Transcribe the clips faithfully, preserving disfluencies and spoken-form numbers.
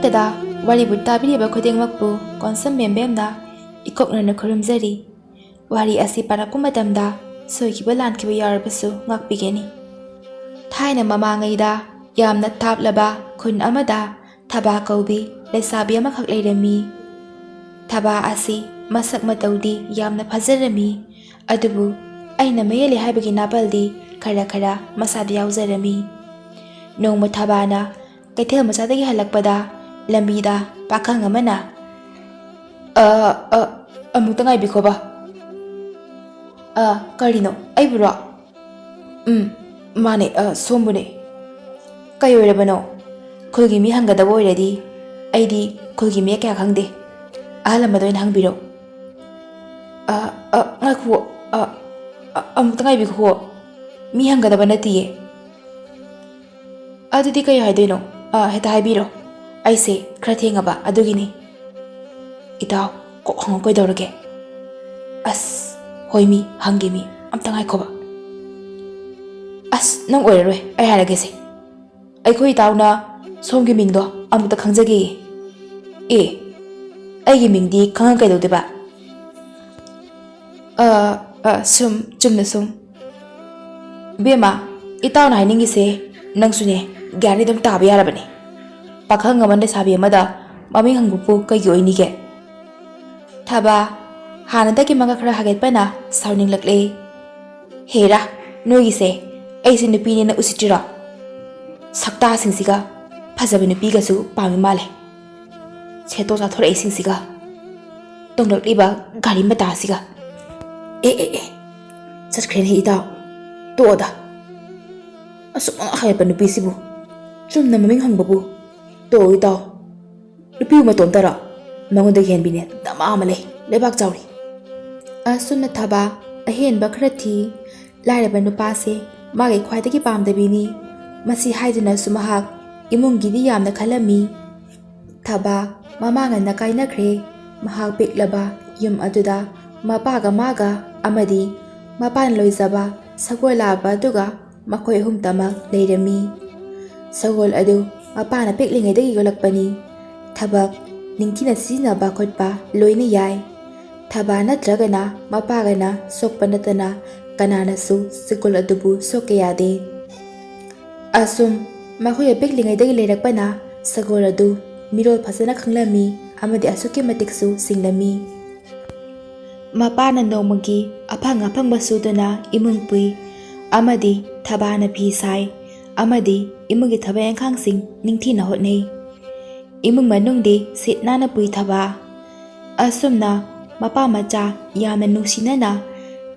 ꯇꯗ ꯋꯥꯔꯤꯕꯨ ꯇꯥꯕꯤꯔꯤꯕ ꯈꯨꯗꯤꯡꯃꯛꯄꯨ ꯀꯣꯟꯁꯝ ꯕꯦꯝꯕꯦꯝꯅ ꯏꯀꯣꯛꯅꯅ ꯈꯨꯔꯨꯝꯖꯔꯤ꯫ ꯋꯥꯔꯤ ꯑꯁꯤ ꯄꯥꯔꯛꯄ ꯃꯇꯝꯗ ꯁꯣꯏꯈꯤꯕ ꯂꯥꯟꯈꯤꯕ ꯌꯥꯎꯔꯕꯁꯨ ꯉꯥꯛꯄꯤꯒꯅꯤ꯫ ꯊꯥꯏꯅ ꯃꯃꯥꯡꯉꯩꯗ ꯌꯥꯝꯅ ꯊꯥꯞꯂꯕ ꯈꯨꯟ ꯑꯃꯗ ꯊꯕꯥ ꯀꯧꯕꯤ ꯂꯩꯁꯥꯕꯤ ꯑꯃꯈꯛ ꯂꯩꯔꯝꯃꯤ꯫ ꯊꯕꯥ ꯑꯁꯤ ꯃꯁꯛ ꯃꯇꯧꯗꯤ ꯌꯥꯝꯅ ꯐꯖꯔꯝꯃꯤ, ꯑꯗꯨꯕꯨ ꯑꯩꯅ ꯃꯌꯦꯜꯂꯤ ꯍꯥꯏꯕꯒꯤ ꯅꯥꯄꯜꯗꯤ ꯈꯔ ꯈꯔ ꯃꯁꯥꯗ ꯌꯥꯎꯖꯔꯝꯃꯤ꯫ ꯅꯣꯡꯃ ꯊꯕꯥꯅ ꯀꯩꯊꯦꯜ ꯃꯆꯥꯗꯒꯤ ꯍꯜꯂꯛꯄꯗ ꯂꯝꯕꯤꯗ ꯄꯥꯈꯪ ꯑꯃꯅ, "ꯑ, ꯑ, ꯑꯃꯨꯛꯇ ꯉꯥꯏꯕꯤꯈꯣꯕ꯫" "ꯑ, ꯀꯔꯤꯅꯣ? ꯑꯩꯕꯨꯔꯣ?" "ꯎꯝ, ꯃꯥꯅꯦ, ꯑ, ꯁꯣꯝꯕꯨꯅꯦ꯫" "ꯀꯩ ꯑꯣꯏꯔꯕꯅꯣ? ꯈꯨꯜꯒꯤ ꯃꯤ ꯍꯪꯒꯗꯕ ꯑꯣꯏꯔꯗꯤ ꯑꯩꯗꯤ ꯈꯨꯜꯒꯤ ꯃꯤ ꯀꯌꯥ ꯈꯪꯗꯦ꯫ ꯑꯍꯜ ꯑꯃꯗ ꯑꯣꯏꯅ ꯍꯪꯕꯤꯔꯣ꯫" "ꯑ, ꯑ, ꯉꯥꯏꯈꯨꯋꯣ, ꯑ, ꯑ, ꯑꯃꯨꯛꯇ ꯉꯥꯏꯕꯤꯈꯨꯋꯣ꯫ ꯃꯤ ꯍꯪꯒꯗꯕ ꯅꯠꯇꯤꯌꯦ꯫" "ꯑꯗꯨꯗꯤ ꯀꯩ ꯍꯥꯏꯗꯣꯏꯅꯣ? ꯑ, ꯍꯦꯛꯇ ꯍꯥꯏꯕꯤꯔꯣ꯫ ꯑꯩꯁꯦ ꯈꯔ ꯊꯦꯡꯉꯕ ꯑꯗꯨꯒꯤꯅꯤ꯫" "ꯏꯇꯥꯎ, ꯀꯣꯛ ꯍꯪꯉꯣ ꯀꯩꯗꯧꯔꯒꯦ?" "ꯑꯁ, ꯍꯣꯏ ꯃꯤ, ꯍꯪꯒꯦ ꯃꯤ, ꯑꯝꯇ ꯉꯥꯏꯈꯣꯕ꯫ ꯑꯁ, ꯅꯪ ꯑꯣꯏꯔꯔꯣꯏ, ꯑꯩ ꯍꯥꯏꯔꯒꯦꯁꯦ꯫ ꯑꯩꯈꯣꯏ ꯏꯇꯥꯎꯅ ꯁꯣꯝꯒꯤ ꯃꯤꯡꯗꯣ ꯑꯃꯨꯛꯇ ꯈꯪꯖꯒꯦꯌꯦ꯫" "ꯑꯦ, ꯑꯩꯒꯤ ꯃꯤꯡꯗꯤ ꯈꯪꯉ ꯀꯩꯗꯧꯗꯣꯏꯕ?" "ꯑ, ꯑ, ꯁꯨꯝ, ꯆꯨꯝꯅ ꯁꯨꯝ꯫" "ꯏꯕꯦꯝꯃ, ꯏꯇꯥꯎꯅ ꯍꯥꯏꯅꯤꯡꯉꯤꯁꯦ ꯅꯪꯁꯨꯅꯦ, ꯒ꯭ꯌꯥꯟꯗꯤ ꯑꯗꯨꯝ ꯇꯥꯕ ꯌꯥꯔꯕꯅꯦ꯫ ꯄꯥꯈꯪ ꯑꯃꯅ ꯂꯩꯁꯥꯕꯤ ꯑꯃꯗ ꯃꯃꯤꯡ ꯍꯪꯕꯕꯨ ꯀꯩꯒꯤ ꯑꯣꯏꯅꯤꯒꯦ?" ꯊꯕꯥ, ꯍꯥꯟꯅꯗꯒꯤ ꯃꯉꯛ ꯈꯔ ꯍꯥꯒꯠꯄꯅ ꯁꯥꯎꯅꯤꯡꯂꯛꯂꯦ꯫ "ꯍꯦꯔꯥ, ꯅꯣꯏꯒꯤꯁꯦ ꯑꯩꯁꯦ ꯅꯨꯄꯤꯅꯦꯅ ꯎꯁꯤꯠꯇ꯭ꯔꯤꯔꯣ? ꯁꯛꯇꯥꯁꯤꯡꯁꯤꯒ ꯐꯖꯕ ꯅꯨꯄꯤꯒꯁꯨ ꯄꯥꯝꯃꯤ ꯃꯥꯜꯂꯦ꯫ ꯁꯦꯇꯣ ꯆꯥꯊꯣꯔꯛꯏꯁꯤꯡꯁꯤꯒ, ꯇꯣꯡꯂꯛꯂꯤꯕ ꯒꯥꯔꯤ ꯃꯇꯥꯁꯤꯒ꯫ ꯑꯦ, ꯑꯦ, ꯑꯦ, ꯆꯠꯈ꯭ꯔꯦꯅꯦ ꯏꯇꯥꯎ, ꯇꯣꯛꯑꯣꯗ꯫ ꯑꯁꯨꯛ ꯉꯛ ꯍꯥꯏꯔꯕ ꯅꯨꯄꯤꯁꯤꯕꯨ ꯆꯨꯝꯅ ꯃꯃꯤꯡ ꯍꯪꯕꯕꯨ? ꯇꯣꯛꯑꯣ ꯏꯇꯥꯎ, ꯅꯨꯄꯤꯕꯨ ꯃꯇꯣꯝꯇꯔꯣ? ꯃꯉꯣꯟꯗꯒꯤ ꯍꯦꯟꯕꯤꯅꯦ ꯗꯃꯥ ꯑꯃ ꯂꯩ, ꯂꯩꯕꯥꯛ ꯆꯥꯎꯔꯤ꯫" ꯑꯁꯨꯝꯅ ꯊꯕꯥ ꯑꯍꯦꯟꯕ ꯈꯔ ꯊꯤ꯫ ꯂꯥꯏꯔꯕ ꯅꯨꯄꯥꯁꯦ ꯃꯥꯒꯤ ꯈ꯭ꯋꯥꯏꯗꯒꯤ ꯄꯥꯝꯗꯕꯤꯅꯤ꯫ ꯃꯁꯤ ꯍꯥꯏꯗꯨꯅꯁꯨ ꯃꯍꯥꯛ ꯏꯃꯨꯡꯒꯤꯗꯤ ꯌꯥꯝꯅ ꯈꯜꯂꯝꯃꯤ꯫ ꯊꯕꯥ ꯃꯃꯥ ꯉꯟꯅ ꯀꯥꯏꯅꯈ꯭ꯔꯦ꯫ ꯃꯍꯥꯛ ꯄꯤꯛꯂꯕ ꯌꯨꯝ ꯑꯗꯨꯗ ꯃꯄꯥꯒ ꯃꯥꯒ ꯑꯃꯗꯤ ꯃꯄꯥꯅ ꯂꯣꯏꯖꯕ ꯁꯒꯣꯜ ꯂꯥꯕ ꯑꯗꯨꯒ ꯃꯈꯣꯏ ꯑꯍꯨꯝꯇꯃꯛ ꯂꯩꯔꯝꯃꯤ꯫ ꯁꯒꯣꯜ ꯑꯗꯨ ꯃꯄꯥꯅ ꯄꯤꯛꯂꯤꯉꯩꯗꯒꯤ ꯌꯣꯛꯂꯛꯄꯅꯤ꯫ ꯊꯕꯛ ꯅꯤꯡꯊꯤꯅ ꯁꯤꯖꯤꯟꯅꯕ ꯈꯣꯠꯄ ꯂꯣꯏꯅ ꯌꯥꯏ꯫ ꯊꯕꯥ ꯅꯠꯇ꯭ꯔꯒꯅ ꯃꯄꯥꯒꯅ ꯁꯣꯛꯄ ꯅꯠꯇꯅ ꯀꯅꯥꯅꯁꯨ ꯁꯒꯣꯜ ꯑꯗꯨꯕꯨ ꯁꯣꯛꯀ ꯌꯥꯗꯦ꯫ ꯑꯁꯨꯝ ꯃꯈꯣꯏ ꯄꯤꯛꯂꯤꯉꯩꯗꯒꯤ ꯂꯩꯔꯛꯄꯅ ꯁꯒꯣꯜ ꯑꯗꯨ ꯃꯤꯔꯣꯜ ꯐꯖꯅ ꯈꯪꯂꯝꯃꯤ ꯑꯃꯗꯤ ꯑꯁꯨꯛꯀꯤ ꯃꯇꯤꯛꯁꯨ ꯁꯤꯡꯂꯝꯃꯤ꯫ ꯃꯄꯥꯅ ꯅꯣꯡꯃꯒꯤ ꯑꯐꯪ ꯑꯐꯪꯕ ꯁꯨꯗꯨꯅ ꯏꯃꯨꯡ ꯄꯨꯏ ꯑꯃꯗꯤ ꯊꯕꯥꯅ ꯐꯤ ꯁꯥꯏ ꯑꯃꯗꯤ ꯏꯃꯨꯡꯒꯤ ꯊꯕꯛ ꯏꯪꯈꯥꯡꯁꯤꯡ ꯅꯤꯡꯊꯤꯅ ꯍꯣꯠꯅꯩ꯫ ꯏꯃꯨꯡ ꯃꯅꯨꯡꯗꯤ ꯁꯤꯠ ꯅꯥꯟꯅ ꯄꯨꯏ ꯊꯕꯥ꯫ ꯑꯁꯨꯝꯅ ꯃꯄꯥ ꯃꯆꯥ ꯌꯥꯝꯅ ꯅꯨꯡꯁꯤꯅꯅ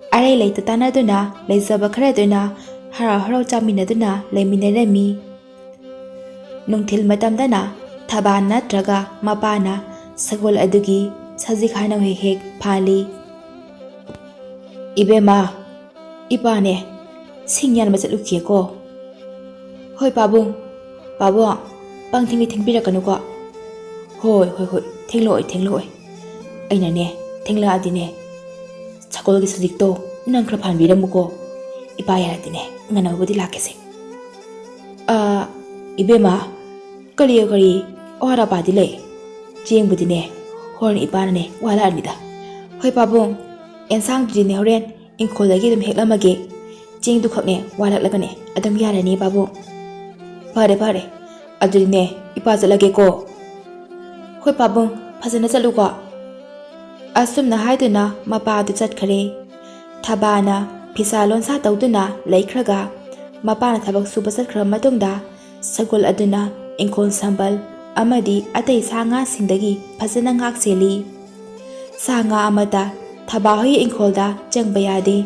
ꯑꯔꯩ ꯂꯩꯇ ꯇꯥꯟꯅꯗꯨꯅ ꯂꯩꯖꯕ ꯈꯔꯗꯨꯅ ꯍꯔꯥꯎ ꯍꯔꯥꯎ ꯆꯥꯃꯤꯟꯅꯗꯨꯅ ꯂꯩꯃꯤꯟꯅꯔꯝꯃꯤ꯫ ꯅꯨꯡꯊꯤꯜ ꯃꯇꯝꯗꯅ ꯊꯕꯥ ꯅꯠꯇ꯭ꯔꯒ ꯃꯄꯥꯅ ꯁꯒꯣꯜ ꯑꯗꯨꯒꯤ ꯁꯖꯤꯛ ꯍꯥꯏꯅ ꯍꯦꯛ ꯍꯦꯛ ꯐꯥꯜꯂꯤ꯫ "ꯏꯕꯦꯝꯃ, ꯏꯄꯥꯅꯦ ꯁꯤꯡ ꯌꯥꯟꯕ ꯆꯠꯂꯨꯈꯤꯌꯦꯀꯣ꯫" "ꯍꯣꯏ ꯄꯥꯕꯨꯡ, ꯄꯥꯕꯨꯡ, ꯄꯪꯊꯦꯡꯗꯤ ꯊꯦꯡꯕꯤꯔꯛꯀꯅꯨꯀꯣ꯫" "ꯍꯣꯏ, ꯍꯣꯏ, ꯍꯣꯏ, ꯊꯦꯡꯂꯛꯑꯣꯏ, ꯊꯦꯡꯂꯛꯑꯣꯏ꯫ ꯑꯩꯅꯅꯦ, ꯊꯦꯡꯂꯛꯑꯗꯤꯅꯦ, ꯁꯒꯣꯜꯒꯤ ꯁꯖꯤꯛꯇꯣ ꯅꯪ ꯈꯔ ꯐꯥꯟꯕꯤꯔꯝꯃꯨꯀꯣ꯫ ꯏꯄꯥ ꯌꯥꯔꯗꯤꯅꯦ, ꯉꯟꯅꯕꯨꯗꯤ ꯂꯥꯛꯀꯦꯁꯦ꯫" "ꯑꯥ, ꯏꯕꯦꯝꯃ, ꯀꯔꯤ, ꯀꯔꯤ ꯑꯋꯥꯠ ꯑꯄꯥꯗꯤ ꯂꯩ? ꯆꯦꯡꯕꯨꯗꯤꯅꯦ, ꯍꯣꯔꯦꯟ ꯏꯄꯥꯅꯅꯦ ꯋꯥꯜꯂꯛꯑꯅꯤꯗ꯫" "ꯍꯣꯏ ꯄꯥꯕꯨꯡ, ꯑꯦꯟꯁꯥꯡꯗꯨꯗꯤꯅꯦ ꯍꯣꯔꯦꯟ ꯏꯪꯈꯣꯜꯗꯒꯤ ꯑꯗꯨꯝ ꯍꯦꯛꯂꯝꯃꯒꯦ꯫ ꯆꯦꯡꯗꯨꯈꯛꯅꯦ ꯋꯥꯜꯂꯛꯂꯒꯅꯦ ꯑꯗꯨꯝ ꯌꯥꯔꯅꯤ ꯄꯥꯕꯨꯡ꯫" "ꯐꯔꯦ, ꯐꯔꯦ꯫ ꯑꯗꯨꯗꯤꯅꯦ, ꯏꯄꯥ ꯆꯠꯂꯒꯦꯀꯣ꯫" "ꯍꯣꯏ ꯄꯥꯕꯨꯡ, ꯐꯖꯅ ꯆꯠꯂꯨꯀꯣ꯫" ꯑꯁꯨꯝꯅ ꯍꯥꯏꯗꯨꯅ ꯃꯄꯥ ꯑꯗꯨ ꯆꯠꯈ꯭ꯔꯦ꯫ ꯊꯕꯥꯅ ꯐꯤꯁꯥ ꯂꯣꯟꯁꯥ ꯇꯧꯗꯨꯅ ꯂꯩꯈ꯭ꯔꯒ ꯃꯄꯥꯅ ꯊꯕꯛ ꯁꯨꯕ ꯆꯠꯈ꯭ꯔꯕ ꯃꯇꯨꯡꯗ ꯁꯒꯣꯜ ꯑꯗꯨꯅ ꯏꯪꯈꯣꯜ ꯁꯝꯕꯜ ꯑꯃꯗꯤ ꯑꯇꯩ ꯁꯥ ꯉꯥꯁꯤꯡꯗꯒꯤ ꯐꯖꯅ ꯉꯥꯛ ꯁꯦꯜꯂꯤ꯫ ꯁꯥ ꯉꯥ ꯑꯃꯠꯇ ꯊꯕꯥ ꯍꯣꯏꯒꯤ ꯏꯪꯈꯣꯜꯗ ꯆꯪꯕ ꯌꯥꯗꯦ꯫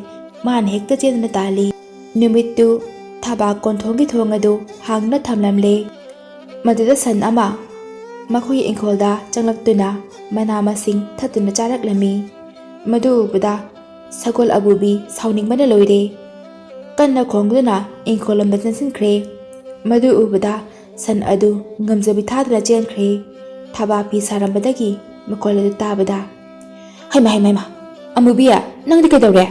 ꯃꯥꯅ ꯍꯦꯛꯇ ꯆꯦꯟꯗꯨꯅ ꯇꯥꯜꯂꯤ꯫ ꯅꯨꯃꯤꯠꯇꯨ ꯊꯕꯥ ꯀꯣꯟꯊꯣꯡꯒꯤ ꯊꯣꯡ ꯑꯗꯨ ꯍꯥꯡꯗꯨꯅ ꯊꯝꯂꯝꯂꯦ꯫ ꯃꯗꯨꯗ ꯁꯟ ꯑꯃ ꯃꯈꯣꯏꯒꯤ ꯏꯪꯈꯣꯜꯗ ꯆꯪꯂꯛꯇꯨꯅ ꯃꯅꯥ ꯃꯁꯤꯡ ꯊꯠꯇꯨꯅ ꯆꯥꯔꯛꯂꯝꯃꯤ꯫ ꯃꯗꯨ ꯎꯕꯗ ꯁꯒꯣꯜ ꯑꯃꯨꯕꯤ ꯁꯥꯎꯅꯤꯡꯕꯅ ꯂꯣꯏꯔꯦ꯫ ꯀꯟꯅ ꯈꯣꯡꯗꯨꯅ ꯏꯪꯈꯣꯜ ꯂꯣꯝꯗ ꯆꯪꯁꯤꯟꯈ꯭ꯔꯦ꯫ ꯃꯗꯨ ꯎꯕꯗ ꯁꯟ ꯑꯗꯨ ꯉꯝꯖꯕꯤ ꯊꯥꯗꯨꯅ ꯆꯦꯟꯈ꯭ꯔꯦ꯫ ꯊꯕꯥ ꯐꯤ ꯁꯥꯔꯝꯕꯗꯒꯤ ꯃꯈꯣꯜ ꯑꯗꯨ ꯇꯥꯕꯗ, "ꯍꯩꯃꯥ, ꯍꯩꯃꯥ, ꯍꯩꯃꯥ! ꯑꯃꯨꯕꯤ, ꯅꯪꯗꯤ ꯀꯩꯗꯧꯔꯦ?"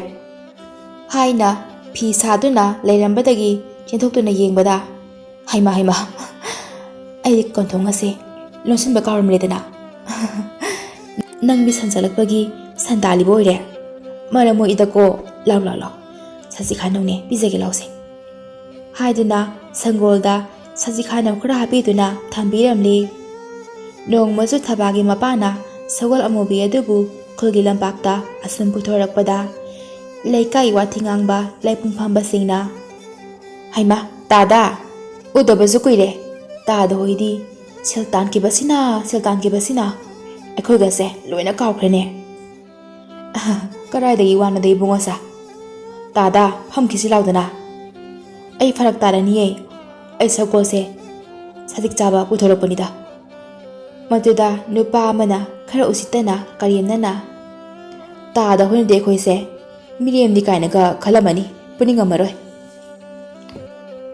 ꯍꯥꯏꯅ ꯐꯤ ꯁꯥꯗꯨꯅ ꯂꯩꯔꯝꯕꯗꯒꯤ ꯆꯦꯟꯊꯣꯛꯇꯨꯅ ꯌꯦꯡꯕꯗ, "ꯍꯩꯃꯥ, ꯍꯩꯃꯥ! ꯑꯩꯗꯤ ꯀꯣꯟꯊꯣꯡ ꯑꯁꯦ ꯂꯣꯟꯁꯤꯟꯕ ꯀꯥꯎꯔꯝꯂꯦꯗꯅ꯫ ꯅꯪꯗꯤ ꯁꯟ ꯆꯠꯂꯛꯄꯒꯤ ꯁꯟ ꯇꯥꯜꯂꯤꯕ ꯑꯣꯏꯔꯦ꯫ ꯃꯔꯝ ꯃꯣꯛꯏꯗꯀꯣ, ꯂꯥꯎ ꯂꯥꯎ ꯂꯥꯎ, ꯁꯖꯤꯛ ꯈꯥꯅꯧꯅꯦ, ꯄꯤꯖꯒꯦ ꯂꯥꯎꯁꯦ꯫ ꯍꯥꯏꯗꯨꯅ ꯁꯪꯒꯣꯜꯗ ꯁꯖꯤꯛ ꯈꯥꯅꯧ ꯈꯔ ꯍꯥꯞꯄꯤꯗꯨꯅ ꯊꯝꯕꯤꯔꯝꯂꯤ꯫ ꯅꯣꯡꯃꯁꯨ ꯊꯕꯥꯒꯤ ꯃꯄꯥꯅ ꯁꯒꯣꯜ ꯑꯃꯨꯕꯤ ꯑꯗꯨꯕꯨ ꯈꯨꯜꯒꯤ ꯂꯝꯄꯥꯛꯇ ꯑꯁꯨꯝ ꯄꯨꯊꯣꯔꯛꯄꯗ, ꯂꯩꯀꯥꯏ ꯋꯥꯊꯤ ꯉꯥꯡꯕ ꯂꯩꯄꯨꯡ ꯐꯝꯕꯁꯤꯡꯅ, "ꯍꯩꯃꯥ, ꯇꯥꯗꯥ! ꯎꯗꯕꯁꯨ ꯀꯨꯏꯔꯦ꯫ ꯇꯥꯗ ꯍꯣꯏꯗꯤ ꯁꯦꯜ ꯇꯥꯟꯈꯤꯕꯁꯤꯅ, ꯁꯦꯜ ꯇꯥꯟꯈꯤꯕꯁꯤꯅ ꯑꯩꯈꯣꯏꯒꯁꯦ ꯂꯣꯏꯅ ꯀꯥꯎꯈ꯭ꯔꯦꯅꯦ꯫" "ꯑꯍ, ꯀꯔꯥꯏꯗꯒꯤ ꯋꯥꯅꯣꯗ ꯏꯕꯨꯡꯉꯣꯁꯦ? ꯇꯥꯗꯥ, ꯐꯝꯈꯤꯁꯤ ꯂꯥꯎꯗꯅ꯫ ꯑꯩ ꯐꯔꯛ ꯇꯥꯔꯅꯤꯌꯦ꯫ ꯑꯩ ꯁꯒꯣꯜꯁꯦ ꯁꯖꯤꯛ ꯆꯥꯕ ꯄꯨꯊꯣꯔꯛꯄꯅꯤꯗ꯫" ꯃꯗꯨꯗ ꯅꯨꯄꯥ ꯑꯃꯅ ꯈꯔ ꯎꯁꯤꯠꯇꯅ ꯀꯔꯦꯝꯅꯅ, "ꯇꯥꯗ ꯍꯣꯏꯅꯗꯤ ꯑꯩꯈꯣꯏꯁꯦ ꯃꯤꯔꯦꯝꯅꯤ ꯀꯥꯏꯅꯒ ꯈꯜꯂꯝꯃꯅꯤ, ꯄꯨꯅꯤꯡꯉꯝꯃꯔꯣꯏ꯫"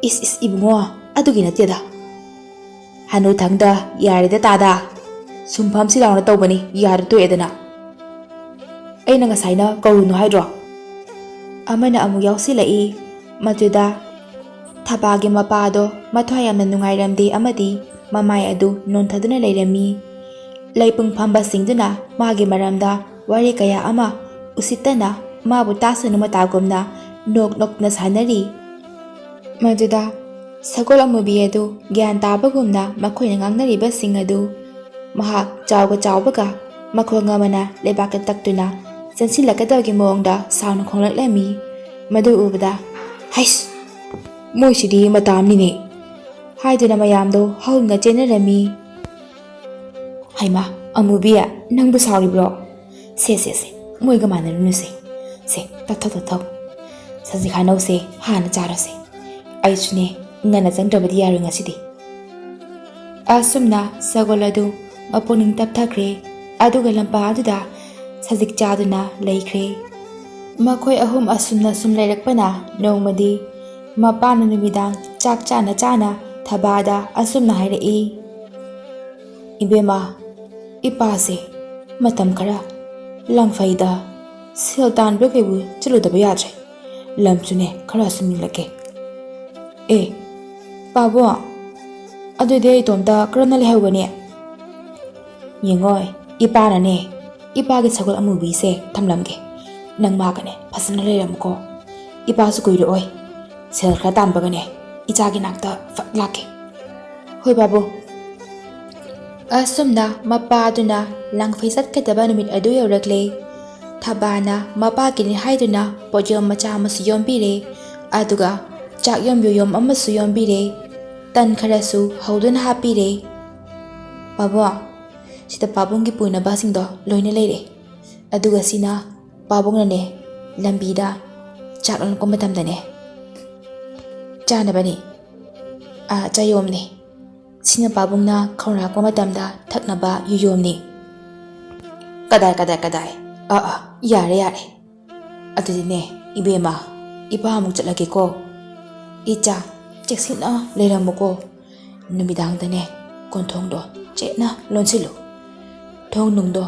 "ꯏꯁ ꯏꯁ ꯏꯕꯨꯡꯉꯣ, ꯑꯗꯨꯒꯤ ꯅꯠꯇꯦꯗ꯫ ꯍꯅꯨꯊꯪꯗ ꯌꯥꯔꯦꯗ ꯇꯥꯗ, ꯁꯨꯝ ꯐꯝꯁꯤ ꯂꯥꯎꯅ ꯇꯧꯕꯅꯤ, ꯌꯥꯔꯦ ꯇꯣꯛꯑꯦꯗꯅ꯫ ꯑꯩꯅ ꯉꯁꯥꯏꯅ ꯀꯧꯔꯨꯅꯨ ꯍꯥꯏꯗ꯭ꯔꯣ?" ꯑꯃꯅ ꯑꯃꯨꯛ ꯌꯥꯎꯁꯤꯜꯂꯛꯏ꯫ ꯃꯗꯨꯗ ꯊꯕꯥꯒꯤ ꯃꯄꯥꯗꯣ ꯃꯊ꯭ꯋꯥꯏ ꯌꯥꯝꯅ ꯅꯨꯡꯉꯥꯏꯔꯝꯗꯦ ꯑꯃꯗꯤ ꯃꯃꯥꯏ ꯑꯗꯨ ꯅꯣꯟꯊꯗꯨꯅ ꯂꯩꯔꯝꯃꯤ꯫ ꯂꯩꯄꯨꯡ ꯐꯝꯕꯁꯤꯡꯗꯨꯅ ꯃꯥꯒꯤ ꯃꯔꯝꯗ ꯋꯥꯔꯤ ꯀꯌꯥ ꯑꯃ ꯎꯁꯤꯠꯇꯅ ꯃꯥꯕꯨ ꯇꯥꯁꯅꯨ ꯃꯇꯥꯒꯨꯝꯅ ꯅꯣꯛ ꯅꯣꯛꯇꯨꯅ ꯁꯥꯟꯅꯔꯤ꯫ ꯃꯗꯨꯗ ꯁꯒꯣꯜ ꯑꯃꯨꯕꯤ ꯑꯗꯨ ꯒ꯭ꯌꯥꯟ ꯇꯥꯕꯒꯨꯝꯅ ꯃꯈꯣꯏꯅ ꯉꯥꯡꯅꯔꯤꯕꯁꯤꯡ ꯑꯗꯨ ꯃꯍꯥꯛ ꯆꯥꯎꯒ ꯆꯥꯎꯕꯒ ꯃꯈꯣꯡ ꯑꯃꯅ ꯂꯩꯕꯥꯛꯇ ꯇꯛꯇꯨꯅ ꯆꯦꯟꯁꯤꯜꯂꯛꯀꯗꯕꯒꯤ ꯃꯑꯣꯡꯗ ꯁꯥꯎꯅ ꯈꯣꯡꯂꯛꯂꯝꯃꯤ꯫ ꯃꯗꯨ ꯎꯕꯗ, "ꯍꯩꯁ! ꯃꯣꯏꯁꯤꯗꯤ ꯃꯇꯥ ꯑꯃꯅꯤꯅꯦ!" ꯍꯥꯏꯗꯨꯅ ꯃꯌꯥꯝꯗꯣ ꯍꯧꯅ ꯆꯦꯟꯅꯔꯝꯃꯤ꯫ "ꯍꯩꯃꯥ, ꯑꯃꯨꯕꯤ, ꯅꯪꯕꯨ ꯁꯥꯎꯔꯤꯕ꯭ꯔꯣ? ꯁꯦ, ꯁꯦ, ꯁꯦ, ꯃꯣꯏꯒ ꯃꯥꯟꯅꯔꯨꯅꯨꯁꯦ꯫ ꯁꯦ, ꯇꯠꯊꯧ, ꯇꯠꯊꯧ꯫ ꯁꯖꯤꯛ ꯈꯥꯅꯧꯁꯦ ꯍꯥꯟꯅ ꯆꯥꯔꯁꯦ꯫ ꯑꯩꯁꯨꯅꯦ, ꯉꯟꯅ ꯆꯪꯗ꯭ꯔꯕꯗꯤ ꯌꯥꯔꯣꯏ ꯉꯁꯤꯗꯤ꯫" ꯑꯁꯨꯝꯅ ꯁꯒꯣꯜ ꯑꯗꯨ ꯃꯄꯨꯛꯅꯤꯡ ꯇꯞꯊꯈ꯭ꯔꯦ, ꯑꯗꯨꯒ ꯂꯝꯄꯥꯛ ꯑꯗꯨꯗ ꯁꯖꯤꯛ ꯆꯥꯗꯨꯅ ꯂꯩꯈ꯭ꯔꯦ꯫ ꯃꯈꯣꯏ ꯑꯍꯨꯝ ꯑꯁꯨꯝꯅ ꯁꯨꯝ ꯂꯩꯔꯛꯄꯅ ꯅꯣꯡꯃꯗꯤ ꯃꯄꯥꯅ ꯅꯨꯃꯤꯗꯥꯡ ꯆꯥꯛ ꯆꯥꯅ ꯆꯥꯅ ꯊꯕꯥꯗ ꯑꯁꯨꯝꯅ ꯍꯥꯏꯔꯛꯏ, "ꯏꯕꯦꯝꯃ, ꯏꯄꯥꯁꯦ ꯃꯇꯝ ꯈꯔ ꯂꯪꯐꯩꯗ ꯁꯦꯜ ꯇꯥꯟꯕ ꯀꯩꯕꯨ ꯆꯠꯂꯨꯗꯕ ꯌꯥꯗ꯭ꯔꯦ꯫ ꯂꯝꯁꯨꯅꯦ ꯈꯔ ꯁꯨꯝ ꯌꯦꯡꯂꯛꯀꯦ꯫ ꯑꯦ, ꯄꯥꯕꯣ, ꯑꯗꯨꯗꯤ ꯑꯩ ꯏꯇꯣꯝꯇ ꯀꯔꯝꯅ ꯂꯩꯍꯧꯒꯅꯤ? "ꯌꯦꯡꯉꯣꯏ, ꯏꯄꯥꯅꯅꯦ, ꯏꯄꯥꯒꯤ ꯁꯒꯣꯜ ꯑꯃꯨꯕꯤꯁꯦ ꯊꯝꯂꯝꯒꯦ꯫ ꯅꯪ ꯃꯥꯒꯅꯦ ꯐꯖꯅ ꯂꯩꯔꯝꯃꯨꯀꯣ꯫ ꯏꯄꯥꯁꯨ ꯀꯨꯏꯔꯛꯑꯣꯏ꯫ ꯁꯦꯜ ꯈꯔ ꯇꯥꯟꯕꯒꯅꯦ ꯏꯆꯥꯒꯤ ꯅꯥꯛꯇ ꯐꯠ ꯂꯥꯛꯀꯦ꯫" "ꯍꯣꯏ ꯄꯥꯕꯨꯡ꯫" ꯑꯁꯨꯝꯅ ꯃꯄꯥꯗꯨꯅ ꯂꯥꯡꯐꯩ ꯆꯠꯀꯗꯕ ꯅꯨꯃꯤꯠ ꯑꯗꯨ ꯌꯧꯔꯛꯂꯦ꯫ ꯊꯕꯥꯅ ꯃꯄꯥꯒꯤꯅꯤ ꯍꯥꯏꯗꯨꯅ ꯄꯣꯠꯌꯣꯝ ꯃꯆꯥ ꯑꯃꯁꯨ ꯌꯣꯝꯕꯤꯔꯦ꯫ ꯑꯗꯨꯒ ꯆꯥꯛ ꯌꯣꯝ ꯌꯣꯌꯣꯝ ꯑꯃꯁꯨ ꯌꯣꯝꯕꯤꯔꯦ꯫ ꯇꯟ ꯈꯔꯁꯨ ꯍꯧꯗꯨꯅ ꯍꯥꯞꯄꯤꯔꯦ꯫ "ꯄꯥꯕꯨꯡ, ꯁꯤꯗ ꯄꯥꯕꯨꯡꯒꯤ ꯄꯨꯅꯕꯁꯤꯡꯗꯣ ꯂꯣꯏꯅ ꯂꯩꯔꯦ꯫ ꯑꯗꯨꯒ ꯁꯤꯅ ꯄꯥꯕꯨꯡꯅꯅꯦ ꯂꯝꯕꯤꯗ ꯆꯥꯛ ꯂꯥꯝꯂꯛꯄ ꯃꯇꯝꯗꯅꯦ ꯆꯥꯅꯕꯅꯤ꯫ ꯑꯥ, ꯆꯥꯌꯣꯝꯅꯤ꯫ ꯁꯤꯅ ꯄꯥꯕꯨꯡꯅ ꯈꯧꯔꯥꯡꯂꯛꯄ ꯃꯇꯝꯗ ꯊꯛꯅꯕ ꯌꯨꯌꯣꯝꯅꯤ꯫" "ꯀꯗꯥꯏ, ꯀꯗꯥꯏ, ꯀꯗꯥꯏ? ꯑꯥ, ꯑꯥ, ꯌꯥꯔꯦ, ꯌꯥꯔꯦ꯫ ꯑꯗꯨꯗꯤꯅꯦ, ꯏꯕꯦꯝꯃ, ꯏꯄꯥ ꯑꯃꯨꯛ ꯆꯠꯂꯒꯦꯀꯣ꯫ ꯏꯆꯥ, ꯆꯦꯛꯁꯤꯟꯅ ꯂꯩꯔꯝꯃꯨꯀꯣ꯫ ꯅꯨꯃꯤꯗꯥꯡꯗꯅꯦ, ꯀꯣꯟꯊꯣꯡꯗꯣ ꯆꯦꯠꯅ ꯂꯣꯟꯁꯤꯜꯂꯨ꯫ ꯊꯣꯡ ꯅꯨꯡꯗꯣ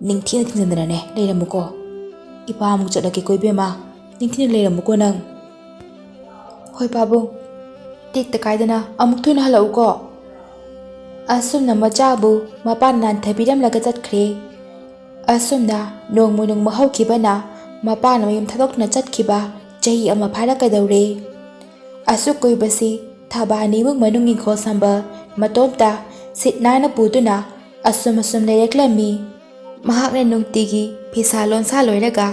ꯅꯤꯡꯊꯤꯅ ꯊꯤꯡꯖꯤꯟꯗꯅꯅꯦ ꯂꯩꯔꯝꯃꯨꯀꯣ꯫ ꯏꯄꯥ ꯑꯃꯨꯛ ꯆꯠꯂꯒꯦꯀꯣ ꯏꯕꯦꯝꯃ, ꯅꯤꯡꯊꯤꯅ ꯂꯩꯔꯝꯃꯨꯀꯣ ꯅꯪ꯫" "ꯍꯣꯏ ꯄꯥꯕꯨꯡ꯫" "ꯇꯦꯛꯇ ꯀꯥꯏꯗꯅ ꯑꯃꯨꯛ ꯊꯨꯅ ꯍꯜꯂꯛꯎꯀꯣ꯫" ꯑꯁꯨꯝꯅ ꯃꯆꯥꯕꯨ ꯃꯄꯥꯅ ꯅꯥꯟꯊꯕꯤꯔꯝꯂꯒ ꯆꯠꯈ꯭ꯔꯦ꯫ ꯑꯁꯨꯝꯅ ꯅꯣꯡꯃ ꯅꯣꯡꯃ ꯍꯧꯈꯤꯕꯅ ꯃꯄꯥꯅ ꯃꯌꯨꯝ ꯊꯥꯗꯣꯛꯇꯨꯅ ꯆꯠꯈꯤꯕ ꯆꯍꯤ ꯑꯃ ꯐꯥꯔꯛꯀꯗꯧꯔꯦ꯫ ꯑꯁꯨꯛ ꯀꯨꯏꯕꯁꯤ ꯊꯕꯥꯅꯤ ꯏꯃꯨꯡ ꯃꯅꯨꯡ ꯏꯪꯈꯣꯜ ꯁꯝꯕꯜ ꯃꯇꯣꯝꯇ ꯁꯤꯠ ꯅꯥꯟꯅ ꯄꯨꯗꯨꯅ ꯑꯁꯨꯝ ꯑꯁꯨꯝ ꯂꯩꯔꯛꯂꯝꯃꯤ꯫ ꯃꯍꯥꯛꯅ ꯅꯨꯡꯇꯤꯒꯤ ꯐꯤꯁꯥ ꯂꯣꯟꯁꯥ ꯂꯣꯏꯔꯒ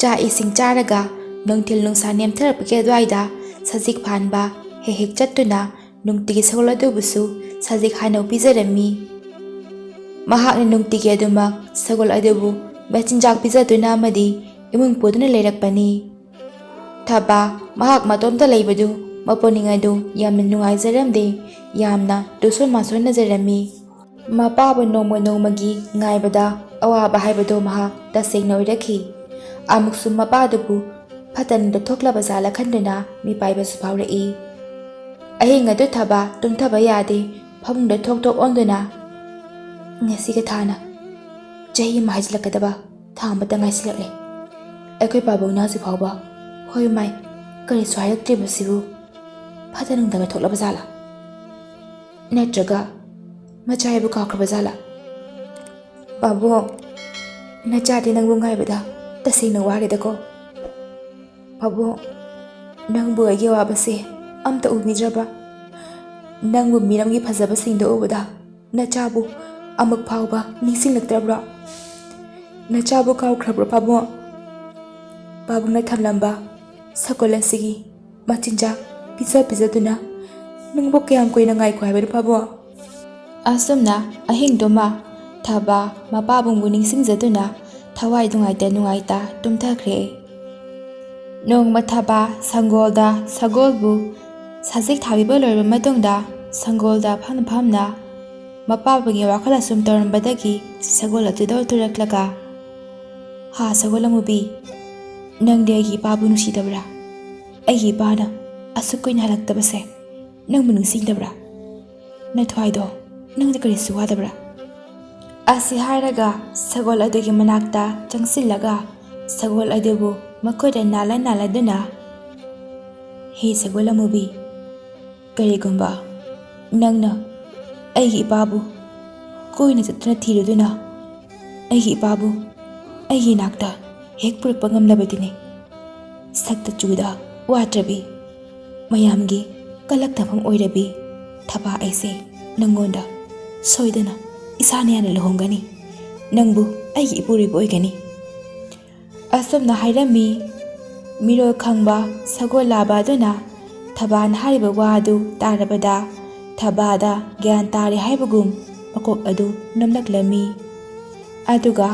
ꯆꯥꯛ ꯏꯁꯤꯡ ꯆꯥꯔꯒ ꯅꯨꯡꯊꯤꯜ ꯅꯨꯡꯁꯥ ꯅꯦꯝꯊꯔꯛꯄꯒꯤ ꯑꯗꯨꯋꯥꯏꯗ ꯁꯖꯤꯛ ꯐꯥꯟꯕ ꯍꯦꯛ ꯍꯦꯛ ꯆꯠꯇꯨꯅ ꯅꯨꯡꯇꯤꯒꯤ ꯁꯒꯣꯜ ꯑꯗꯨꯕꯨꯁꯨ ꯁꯖꯤꯛ ꯍꯥꯟꯅ ꯄꯤꯖꯔꯝꯃꯤ꯫ ꯃꯍꯥꯛꯅ ꯅꯨꯡꯇꯤꯒꯤ ꯑꯗꯨꯃꯛ ꯁꯒꯣꯜ ꯑꯗꯨꯕꯨ ꯃꯆꯤꯟꯖꯥꯛ ꯄꯤꯖꯗꯨꯅ ꯑꯃꯗꯤ ꯏꯃꯨꯡ ꯄꯨꯗꯨꯅ ꯂꯩꯔꯛꯄꯅꯤ꯫ ꯊꯕꯥ ꯃꯍꯥꯛ ꯃꯇꯣꯝꯇ ꯂꯩꯕꯗꯨ ꯃꯄꯨꯛꯅꯤꯡ ꯑꯗꯨ ꯌꯥꯝꯅ ꯅꯨꯡꯉꯥꯏꯖꯔꯝꯗꯦ, ꯌꯥꯝꯅ ꯇꯨꯁꯣꯟ ꯃꯥꯁꯣꯟꯅꯖꯔꯝꯃꯤ꯫ ꯃꯄꯥꯕꯨ ꯅꯣꯡꯃ ꯅꯣꯡꯃꯒꯤ ꯉꯥꯏꯕꯗ ꯑꯋꯥꯕ ꯍꯥꯏꯕꯗꯨ ꯃꯍꯥꯛ ꯇꯁꯦꯡꯅ ꯑꯣꯏꯔꯛꯈꯤ꯫ ꯑꯃꯨꯛꯁꯨ ꯃꯄꯥꯗꯨꯕꯨ ꯐꯠꯇ ꯅꯨꯡꯗ ꯊꯣꯛꯂꯕ ꯖꯥꯠꯂ ꯈꯟꯗꯨꯅ ꯃꯤꯄꯥꯏꯕꯁꯨ ꯐꯥꯎꯔꯛꯏ꯫ ꯑꯍꯤꯡ ꯑꯗꯨ ꯊꯕꯥ ꯇꯨꯝꯊꯕ ꯌꯥꯗꯦ, ꯐꯃꯨꯡꯗ ꯊꯣꯛ ꯊꯣꯛ ꯑꯣꯟꯗꯨꯅ, "ꯉꯁꯤꯒ ꯊꯥꯅ ꯆꯍꯤ ꯑꯃ ꯍꯥꯏꯖꯤꯜꯂꯛꯀꯗꯕ ꯊꯥ ꯑꯃꯇ ꯉꯥꯏꯁꯤꯜꯂꯛꯂꯦ꯫ ꯑꯩꯈꯣꯏ ꯄꯥꯕꯨꯡꯅ ꯍꯧꯖꯤꯛ ꯐꯥꯎꯕ ꯍꯣꯏ ꯃꯥꯏ ꯀꯔꯤꯁꯨ ꯍꯥꯏꯔꯛꯇ꯭ꯔꯤꯕꯁꯤꯕꯨ ꯐꯠꯇ ꯅꯨꯡꯗꯒ ꯊꯣꯛꯂꯕ ꯖꯥꯠꯂꯥ? ꯅꯠꯇ꯭ꯔꯒ ꯃꯆꯥ ꯍꯥꯏꯕꯨ ꯀꯥꯎꯈ꯭ꯔꯕ ꯖꯥꯠꯂꯥ? ꯄꯥꯕꯨꯡ, ꯅꯆꯥꯗꯤ ꯅꯪꯕꯨ ꯉꯥꯏꯕꯗ ꯇꯁꯦꯡꯅ ꯋꯥꯔꯦꯗꯀꯣ꯫ ꯄꯥꯕꯨꯡ, ꯅꯪꯕꯨ ꯑꯩꯒꯤ ꯑꯋꯥꯕꯁꯦ ꯑꯝꯇ ꯎꯕꯤꯗ꯭ꯔꯕ? ꯅꯪꯕꯨ ꯃꯤꯔꯝꯒꯤ ꯐꯖꯕꯁꯤꯡꯗ ꯎꯕꯗ ꯅꯆꯥꯕꯨ ꯑꯃꯨꯛ ꯐꯥꯎꯕ ꯅꯤꯡꯁꯤꯡꯂꯛꯇ꯭ꯔꯕ꯭ꯔꯣ? ꯅꯆꯥꯕꯨ ꯀꯥꯎꯈ꯭ꯔꯕ꯭ꯔꯣ ꯄꯥꯕꯨꯡ? ꯄꯥꯕꯨꯡꯅ ꯊꯝꯂꯝꯕ ꯁꯒꯣꯜ ꯑꯁꯤꯒꯤ ꯃꯆꯤꯟꯖꯥꯛ ꯄꯤꯖ ꯄꯤꯖꯗꯨꯅ ꯅꯪꯕꯨ ꯀꯌꯥꯝ ꯀꯨꯏꯅ ꯉꯥꯏꯈꯣ ꯍꯥꯏꯕꯅꯣ ꯄꯥꯕꯨꯡ? ꯑꯁꯨꯝꯅ ꯑꯍꯤꯡꯗꯨꯃ ꯊꯕꯥ ꯃꯄꯥꯕꯨꯡꯕꯨ ꯅꯤꯡꯁꯤꯡꯖꯗꯨꯅ ꯊꯋꯥꯏ ꯅꯨꯡꯉꯥꯏꯇ ꯅꯨꯡꯉꯥꯏꯇ ꯇꯨꯝꯊꯈ꯭ꯔꯦ꯫ ꯅꯣꯡꯃ ꯊꯕꯥ ꯁꯪꯒꯣꯜꯗ ꯁꯒꯣꯜꯕꯨ ꯁꯖꯤꯛ ꯊꯥꯕꯤꯕ ꯂꯣꯏꯔꯕ ꯃꯇꯨꯡꯗ ꯁꯪꯒꯣꯜꯗ ꯐꯝꯅ ꯐꯝꯅ ꯃꯄꯥꯕꯨꯡꯒꯤ ꯋꯥꯈꯜ ꯑꯁꯨꯝ ꯇꯧꯔꯝꯕꯗꯒꯤ ꯁꯒꯣꯜ ꯑꯗꯨꯗ ꯑꯣꯟꯊꯣꯔꯛꯂꯒ, "ꯍꯥ, ꯁꯒꯣꯜ ꯑꯃꯨꯕꯤ, ꯅꯪꯗꯤ ꯑꯩꯒꯤ ꯏꯄꯥꯕꯨ ꯅꯨꯡꯁꯤꯗꯕ꯭ꯔꯥ? ꯑꯩꯒꯤ ꯏꯄꯥꯅ ꯑꯁꯨꯛ ꯀꯨꯏꯅ ꯍꯜꯂꯛꯇꯕꯁꯦ ꯅꯪꯕꯨ ꯅꯤꯡꯁꯤꯡꯗꯕ꯭ꯔꯥ? ꯅꯊ꯭ꯋꯥꯏꯗꯣ ꯅꯪꯗꯤ ꯀꯔꯤꯁꯨ ꯋꯥꯗꯕ꯭ꯔꯥ?" ꯑꯁꯤ ꯍꯥꯏꯔꯒ ꯁꯒꯣꯜ ꯑꯗꯨꯒꯤ ꯃꯅꯥꯛꯇ ꯆꯪꯁꯤꯜꯂꯒ ꯁꯒꯣꯜ ꯑꯗꯨꯕꯨ ꯃꯈꯨꯠꯅ ꯅꯥꯜꯂ ꯅꯥꯜꯂꯗꯨꯅ, "ꯍꯦ ꯁꯒꯣꯜ ꯑꯃꯨꯕꯤ, ꯀꯔꯤꯒꯨꯝꯕ ꯅꯪꯅ ꯑꯩꯒꯤ ꯏꯄꯥꯕꯨ ꯀꯣꯏꯅ ꯆꯠꯇꯨꯅ ꯊꯤꯔꯨꯗꯨꯅ ꯑꯩꯒꯤ ꯏꯄꯥꯕꯨ ꯑꯩꯒꯤ ꯏꯅꯥꯛꯇ ꯍꯦꯛ ꯄꯨꯔꯛꯄ ꯉꯝꯂꯕꯗꯤꯅꯦ, ꯁꯛꯇ ꯆꯨꯗ ꯋꯥꯠꯇ꯭ꯔꯕꯤ, ꯃꯌꯥꯝꯒꯤ ꯀꯂꯛꯅꯐꯝ ꯑꯣꯏꯔꯕꯤ ꯊꯕꯥ ꯑꯩꯁꯦ ꯅꯪꯉꯣꯟꯗ ꯁꯣꯏꯗꯅ ꯏꯁꯥꯅ ꯌꯥꯅ ꯂꯨꯍꯣꯡꯒꯅꯤ꯫ ꯅꯪꯕꯨ ꯑꯩꯒꯤ ꯏꯄꯨꯔꯣꯏꯕ ꯑꯣꯏꯒꯅꯤ"꯫ ꯑꯁꯨꯝꯅ ꯍꯥꯏꯔꯝꯃꯤ꯫ ꯃꯤꯔꯣꯜ ꯈꯪꯕ ꯁꯒꯣꯜ ꯂꯥꯕ ꯑꯗꯨꯅ ꯊꯕꯥꯅ ꯍꯥꯏꯔꯤꯕ ꯋꯥ ꯑꯗꯨ ꯇꯥꯔꯕꯗ ꯊꯕꯥꯗ ꯒ꯭ꯌꯥꯟ ꯇꯥꯔꯦ ꯍꯥꯏꯕꯒꯨꯝ ꯃꯀꯣꯛ ꯑꯗꯨ ꯅꯣꯝꯂꯛꯂꯝꯃꯤ꯫ ꯑꯗꯨꯒ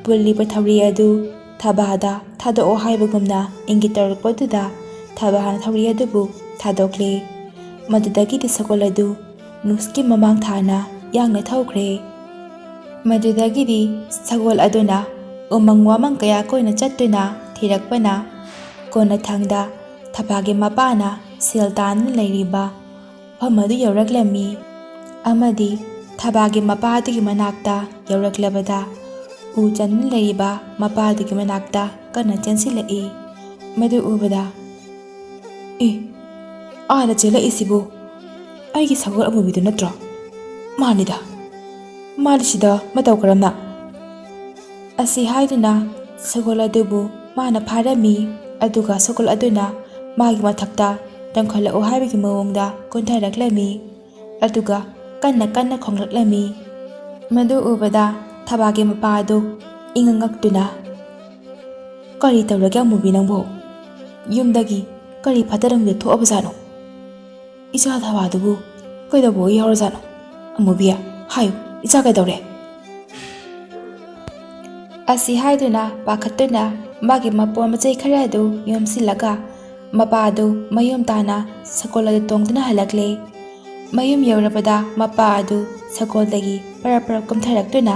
ꯄꯨꯜꯂꯤꯕ ꯊꯧꯔꯤ ꯑꯗꯨ ꯊꯕꯥꯗ ꯊꯥꯗꯣꯛꯑꯣ ꯍꯥꯏꯕꯒꯨꯝꯅ ꯏꯪꯒꯤꯠ ꯇꯧꯔꯛꯄꯗꯨꯗ ꯊꯕꯥꯅ ꯊꯧꯔꯤ ꯑꯗꯨꯕꯨ ꯊꯥꯗꯣꯛꯂꯦ꯫ ꯃꯗꯨꯗꯒꯤꯗꯤ ꯁꯒꯣꯜ ꯑꯗꯨ ꯅꯨꯡꯁꯤꯠꯀꯤ ꯃꯃꯥꯡ ꯊꯥꯅ ꯌꯥꯡꯅ ꯊꯧꯈ꯭ꯔꯦ꯫ ꯃꯗꯨꯗꯒꯤꯗꯤ ꯁꯒꯣꯜ ꯑꯗꯨꯅ ꯎꯃꯪ ꯋꯥꯃꯪ ꯀꯌꯥ ꯀꯣꯏꯅ ꯆꯠꯇꯨꯅ ꯊꯤꯔꯛꯄꯅ ꯀꯣꯟꯅꯊꯪꯗ ꯊꯕꯥꯒꯤ ꯃꯄꯥꯅ ꯁꯦꯜ ꯇꯥꯟꯗꯨꯅ ꯂꯩꯔꯤꯕ ꯃꯐꯝ ꯑꯗꯨ ꯌꯧꯔꯛꯂꯝꯃꯤ꯫ ꯑꯃꯗꯤ ꯊꯕꯥꯒꯤ ꯃꯄꯥ ꯑꯗꯨꯒꯤ ꯃꯅꯥꯛꯇ ꯌꯧꯔꯛꯂꯕꯗ ꯎ ꯆꯟꯗꯨꯅ ꯂꯩꯔꯤꯕ ꯃꯄꯥ ꯑꯗꯨꯒꯤ ꯃꯅꯥꯛꯇ ꯀꯟꯅ ꯆꯦꯟꯁꯤꯜꯂꯛꯏ꯫ ꯃꯗꯨ ꯎꯕꯗ, "ꯑꯦ, ꯑꯥꯗ ꯆꯦꯜꯂꯛꯏꯁꯤꯕꯨ ꯑꯩꯒꯤ ꯁꯒꯣꯜ ꯑꯃꯨꯕꯤꯗꯨ ꯅꯠꯇ꯭ꯔꯣ? ꯃꯥꯅꯤꯗ, ꯃꯥꯗꯤ ꯁꯤꯗ ꯃꯇꯧ ꯀꯔꯝꯅ ꯑꯁꯤ ꯍꯥꯏꯗꯨꯅ ꯁꯒꯣꯜ ꯑꯗꯨꯕꯨ ꯃꯥꯅ ꯐꯥꯔꯝꯃꯤ꯫ ꯑꯗꯨꯒ ꯁꯒꯣꯜ ꯑꯗꯨꯅ ꯃꯥꯒꯤ ꯃꯊꯛꯇ ꯇꯣꯡꯈꯠꯂꯛꯎ ꯍꯥꯏꯕꯒꯤ ꯃꯑꯣꯡꯗ ꯀꯨꯟꯊꯔꯛꯂꯝꯃꯤ꯫ ꯑꯗꯨꯒ ꯀꯟꯅ ꯀꯟꯅ ꯈꯣꯡꯂꯛꯂꯝꯃꯤ꯫ ꯃꯗꯨ ꯎꯕꯗ ꯊꯕꯥꯒꯤ ꯃꯄꯥ ꯑꯗꯨ ꯏꯉꯛ ꯉꯛꯇꯨꯅ, "ꯀꯔꯤ ꯇꯧꯔꯒꯦ ꯑꯃꯨꯕꯤ ꯅꯪꯕꯨ? ꯌꯨꯝꯗꯒꯤ ꯀꯔꯤ ꯐꯠꯇ ꯅꯨꯡꯗ ꯊꯣꯛꯑꯕꯖꯥꯠꯅꯣ? ꯏꯆꯥ ꯊꯕꯥꯗꯨꯕꯨ ꯀꯩꯗꯧꯕ ꯌꯥꯎꯔꯖꯥꯠꯅꯣ? ꯑꯃꯨꯕꯤ, ꯍꯥꯏꯌꯨ, ꯏꯆꯥ ꯀꯩꯗꯧꯔꯦ?" ꯑꯁꯤ ꯍꯥꯏꯗꯨꯅ ꯄꯥꯈꯠꯇꯨꯅ ꯃꯥꯒꯤ ꯃꯄꯣ ꯃꯆꯩ ꯈꯔ ꯑꯗꯨ ꯌꯣꯝꯁꯤꯜꯂꯒ ꯃꯄꯥ ꯑꯗꯨ ꯃꯌꯨꯝ ꯇꯥꯅ ꯁꯒꯣꯜ ꯑꯗꯨ ꯇꯣꯡꯗꯨꯅ ꯍꯜꯂꯛꯂꯦ꯫ ꯃꯌꯨꯝ ꯌꯧꯔꯕꯗ ꯃꯄꯥ ꯑꯗꯨ ꯁꯒꯣꯜꯗꯒꯤ ꯄꯔꯞ ꯄꯔꯞ ꯀꯨꯝꯊꯔꯛꯇꯨꯅ,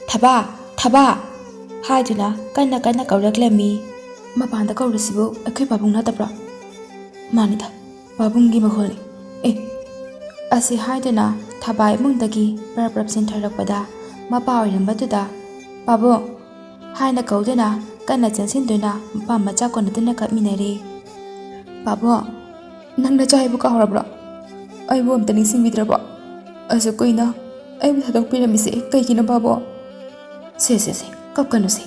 "ꯊꯕꯥ! ꯊꯕꯥ!" ꯍꯥꯏꯗꯨꯅ ꯀꯟꯅ ꯀꯟꯅ ꯀꯧꯔꯛꯂꯝꯃꯤ꯫ "ꯃꯄꯥꯟꯗ ꯀꯧꯔꯤꯁꯤꯕꯨ ꯑꯩꯈꯣꯏ ꯄꯥꯕꯨꯡ ꯅꯠꯇꯕ꯭ꯔꯣ?" "ꯃꯥꯅꯤꯗ, ꯄꯥꯕꯨꯡꯒꯤ ꯃꯈꯣꯜꯅꯤ꯫ ꯑꯦ!" ꯑꯁꯤ ꯍꯥꯏꯗꯨꯅ ꯊꯕꯥ ꯏꯃꯨꯡꯗꯒꯤ ꯄꯔꯞ ꯄꯔꯞ ꯆꯦꯟꯊꯔꯛꯄꯗ ꯃꯄꯥ ꯑꯣꯏꯔꯝꯕꯗꯨꯗ, "ꯄꯥꯕꯨꯡ!" ꯍꯥꯏꯅ ꯀꯧꯗꯨꯅ ꯀꯟꯅ ꯆꯦꯟꯁꯤꯟꯗꯨꯅ ꯃꯄꯥ ꯃꯆꯥ ꯀꯣꯟꯅꯗꯨꯅ ꯀꯞꯃꯤꯟꯅꯔꯦ꯫ "ꯄꯥꯕꯨꯡ, ꯅꯪ ꯅꯆꯥ ꯍꯥꯏꯕ ꯀꯥꯎꯔꯕ꯭ꯔꯣ? ꯑꯩꯕꯨ ꯑꯝꯇ ꯅꯤꯡꯁꯤꯡꯕꯤꯗ꯭ꯔꯕꯣ? ꯑꯁꯨꯛ ꯀꯨꯏꯅ ꯑꯩꯕꯨ ꯊꯥꯗꯣꯛꯄꯤꯔꯝꯃꯤꯁꯦ ꯀꯩꯒꯤꯅꯣ ꯄꯥꯕꯨꯡ?" "ꯁꯦ, ꯁꯦ, ꯁꯦ, ꯀꯞꯀꯅꯨꯁꯦ꯫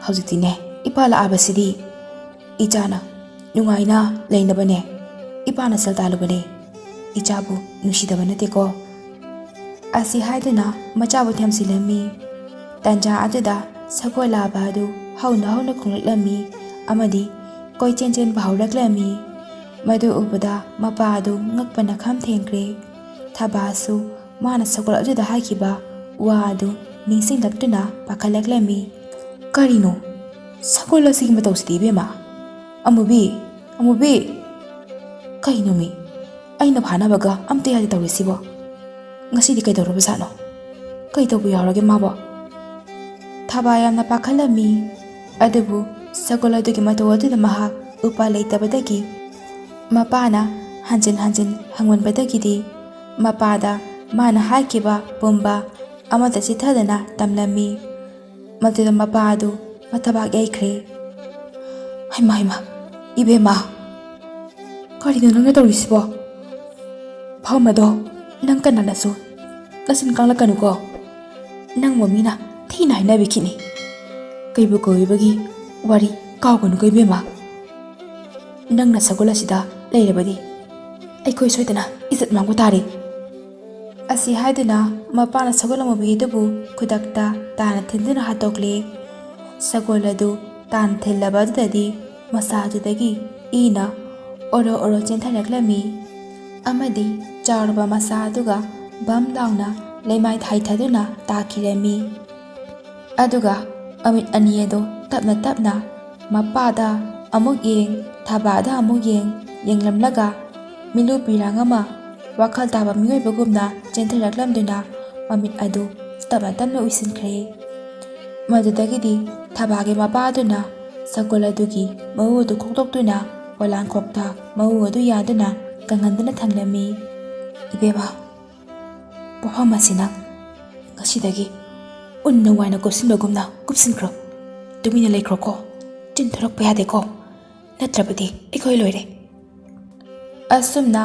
ꯍꯧꯖꯤꯛꯇꯤꯅꯦ, ꯏꯄꯥ ꯂꯥꯛꯑꯕꯁꯤꯗꯤ ꯏꯆꯥꯅ ꯅꯨꯡꯉꯥꯏꯅ ꯂꯩꯅꯕꯅꯦ ꯏꯄꯥꯅ ꯁꯦꯜ ꯇꯥꯜꯂꯨꯕꯅꯦ꯫ ꯏꯆꯥꯕꯨ ꯅꯨꯡꯁꯤꯗꯕ ꯅꯠꯇꯦꯀꯣ?" ꯑꯁꯤ ꯍꯥꯏꯗꯨꯅ ꯃꯆꯥꯕꯨ ꯊꯦꯝꯖꯤꯜꯂꯝꯃꯤ꯫ ꯇꯟꯖꯥ ꯑꯗꯨꯗ ꯁꯒꯣꯜ ꯂꯥꯕ ꯑꯗꯨ ꯍꯧꯅ ꯍꯧꯅ ꯈꯣꯡꯂꯛꯂꯝꯃꯤ ꯑꯃꯗꯤ ꯀꯣꯏꯆꯦꯟ ꯆꯦꯟꯕ ꯍꯧꯔꯛꯂꯝꯃꯤ꯫ ꯃꯗꯨ ꯎꯕꯗ ꯃꯄꯥ ꯑꯗꯨ ꯉꯛꯄꯅ ꯈꯝ ꯊꯦꯡꯈ꯭ꯔꯦ꯫ ꯊꯕꯥꯁꯨ ꯃꯥꯅ ꯁꯒꯣꯜ ꯑꯗꯨꯗ ꯍꯥꯏꯈꯤꯕ ꯋꯥ ꯑꯗꯨ ꯅꯤꯡꯁꯤꯡꯂꯛꯇꯨꯅ ꯄꯥꯈꯠꯂꯛꯂꯝꯃꯤ꯫ "ꯀꯔꯤꯅꯣ ꯁꯒꯣꯜ ꯑꯁꯤꯒꯤ ꯃꯇꯧꯁꯤꯗꯤ, ꯏꯕꯦꯝꯃ? ꯑꯃꯨꯕꯤ, ꯑꯃꯨꯕꯤ! ꯀꯩꯅꯣꯃꯤ, ꯑꯩꯅ ꯐꯥꯅꯕꯒ ꯑꯝꯇ ꯌꯥꯗꯦ ꯇꯧꯔꯤꯁꯤꯕꯣ? ꯉꯁꯤꯗꯤ ꯀꯩꯗꯧꯔꯕꯖꯥꯠꯅꯣ? ꯀꯩ ꯇꯧꯕ ꯌꯥꯎꯔꯒꯦ ꯃꯥꯕꯣ?" ꯊꯕꯥ ꯌꯥꯝꯅ ꯄꯥꯈꯠꯂꯝꯃꯤ꯫ ꯑꯗꯨꯕꯨ ꯁꯒꯣꯜ ꯑꯗꯨꯒꯤ ꯃꯇꯧ ꯑꯗꯨꯗ ꯃꯍꯥꯛ ꯎꯄꯥꯏ ꯂꯩꯇꯕꯗꯒꯤ ꯃꯄꯥꯅ ꯍꯟꯖꯤꯟ ꯍꯟꯖꯤꯟ ꯍꯪꯃꯟꯕꯗꯒꯤꯗꯤ ꯃꯄꯥꯗ ꯃꯥꯅ ꯍꯥꯏꯈꯤꯕ ꯄꯨꯝꯕ ꯑꯃꯠꯇ ꯆꯤꯠꯊꯗꯅ ꯇꯝꯂꯝꯃꯤ꯫ ꯃꯗꯨꯗ ꯃꯄꯥ ꯑꯗꯨ ꯃꯊꯕꯥꯛ ꯌꯩꯈ꯭ꯔꯦ꯫ "ꯍꯩꯃꯥ, ꯍꯩꯃꯥ, ꯏꯕꯦꯝꯃ, ꯀꯔꯤꯅꯣ ꯅꯪꯅ ꯇꯧꯔꯤꯁꯤꯕꯣ? ꯐꯝ ꯑꯗꯣ ꯅꯪ ꯀꯅꯥꯅꯁꯨ ꯅꯆꯤꯟ ꯀꯥꯡꯂꯛꯀꯅꯨꯀꯣ꯫ ꯅꯪꯕꯨ ꯃꯤꯅ ꯊꯤꯅ ꯍꯥꯏꯅꯕꯤꯈꯤꯅꯤ꯫ ꯀꯩꯕꯨ ꯀꯧꯏꯕꯒꯤ ꯋꯥꯔꯤ ꯀꯥꯎꯒꯅꯨꯀꯣ ꯏꯕꯦꯝꯃ꯫ ꯅꯪꯅ ꯁꯒꯣꯜ ꯑꯁꯤꯗ ꯂꯩꯔꯕꯗꯤ ꯑꯩꯈꯣꯏ ꯁꯣꯏꯗꯅ ꯏꯖꯠ ꯃꯥꯡꯕ ꯇꯥꯔꯦ꯫ ꯑꯁꯤ ꯍꯥꯏꯗꯨꯅ ꯃꯄꯥꯅ ꯁꯒꯣꯜ ꯑꯃꯨꯕꯤ ꯑꯗꯨꯕꯨ ꯈꯨꯗꯛꯇ ꯇꯥꯅ ꯊꯤꯟꯗꯨꯅ ꯍꯥꯠꯇꯣꯛꯂꯦ꯫ ꯁꯒꯣꯜ ꯑꯗꯨ ꯇꯥꯅ ꯊꯤꯜꯂꯕ ꯑꯗꯨꯗꯗꯤ ꯃꯁꯥ ꯑꯗꯨꯗꯒꯤ ꯏꯅ ꯑꯣꯔꯣ ꯑꯣꯔꯣ ꯆꯦꯟꯊꯔꯛꯂꯝꯃꯤ꯫ ꯑꯃꯗꯤ ꯆꯥꯎꯔꯕ ꯃꯁꯥ ꯑꯗꯨꯒ ꯕꯝ ꯂꯥꯎꯅ ꯂꯩꯃꯥꯏ ꯍꯥꯏꯊꯗꯨꯅ ꯇꯥꯈꯤꯔꯝꯃꯤ꯫ ꯑꯗꯨꯒ ꯃꯃꯤꯠ ꯑꯅꯤ ꯑꯗꯨ ꯇꯞꯅ ꯇꯞꯅ ꯃꯄꯥꯗ ꯑꯃꯨꯛ ꯌꯦꯡ, ꯊꯕꯥꯗ ꯑꯃꯨꯛ ꯌꯦꯡ, ꯌꯦꯡꯂꯝꯂꯒ ꯃꯤꯠꯂꯨ ꯄꯤꯔꯥꯡ ꯑꯃ ꯋꯥꯈꯜ ꯇꯥꯕ ꯃꯤꯑꯣꯏꯕꯒꯨꯝꯅ ꯆꯦꯟꯊꯔꯛꯂꯝꯗꯨꯅ ꯃꯃꯤꯠ ꯑꯗꯨ ꯇꯞꯅ ꯇꯞꯅ ꯎꯏꯁꯤꯟꯈ꯭ꯔꯦ꯫ ꯃꯗꯨꯗꯒꯤꯗꯤ ꯊꯕꯥꯒꯤ ꯃꯄꯥ ꯑꯗꯨꯅ ꯁꯒꯣꯜ ꯑꯗꯨꯒꯤ ꯃꯎ ꯑꯗꯨ ꯈꯣꯛꯇꯣꯛꯇꯨꯅ ꯄꯣꯂꯥꯡꯈꯣꯛꯇ ꯃꯎ ꯑꯗꯨ ꯌꯥꯟꯗꯨꯅ ꯀꯪꯍꯟꯗꯨꯅ ꯊꯝꯂꯝꯃꯤ꯫ "ꯏꯕꯦꯝꯃ, ꯄꯣꯐꯝ ꯑꯁꯤ ꯅꯪ ꯉꯁꯤꯗꯒꯤ ꯎꯟꯅ ꯋꯥꯏꯅ ꯀꯨꯞꯁꯤꯟꯕꯒꯨꯝꯅ ꯀꯨꯞꯁꯤꯟꯈ꯭ꯔꯣ꯫ ꯇꯨꯃꯤꯟꯅ ꯂꯩꯈ꯭ꯔꯣꯀꯣ꯫ ꯆꯤꯟ ꯊꯣꯔꯛꯄ ꯌꯥꯗꯦꯀꯣ꯫ ꯅꯠꯇ꯭ꯔꯕꯗꯤ ꯑꯩꯈꯣꯏ ꯂꯣꯏꯔꯦ꯫" ꯑꯁꯨꯝꯅ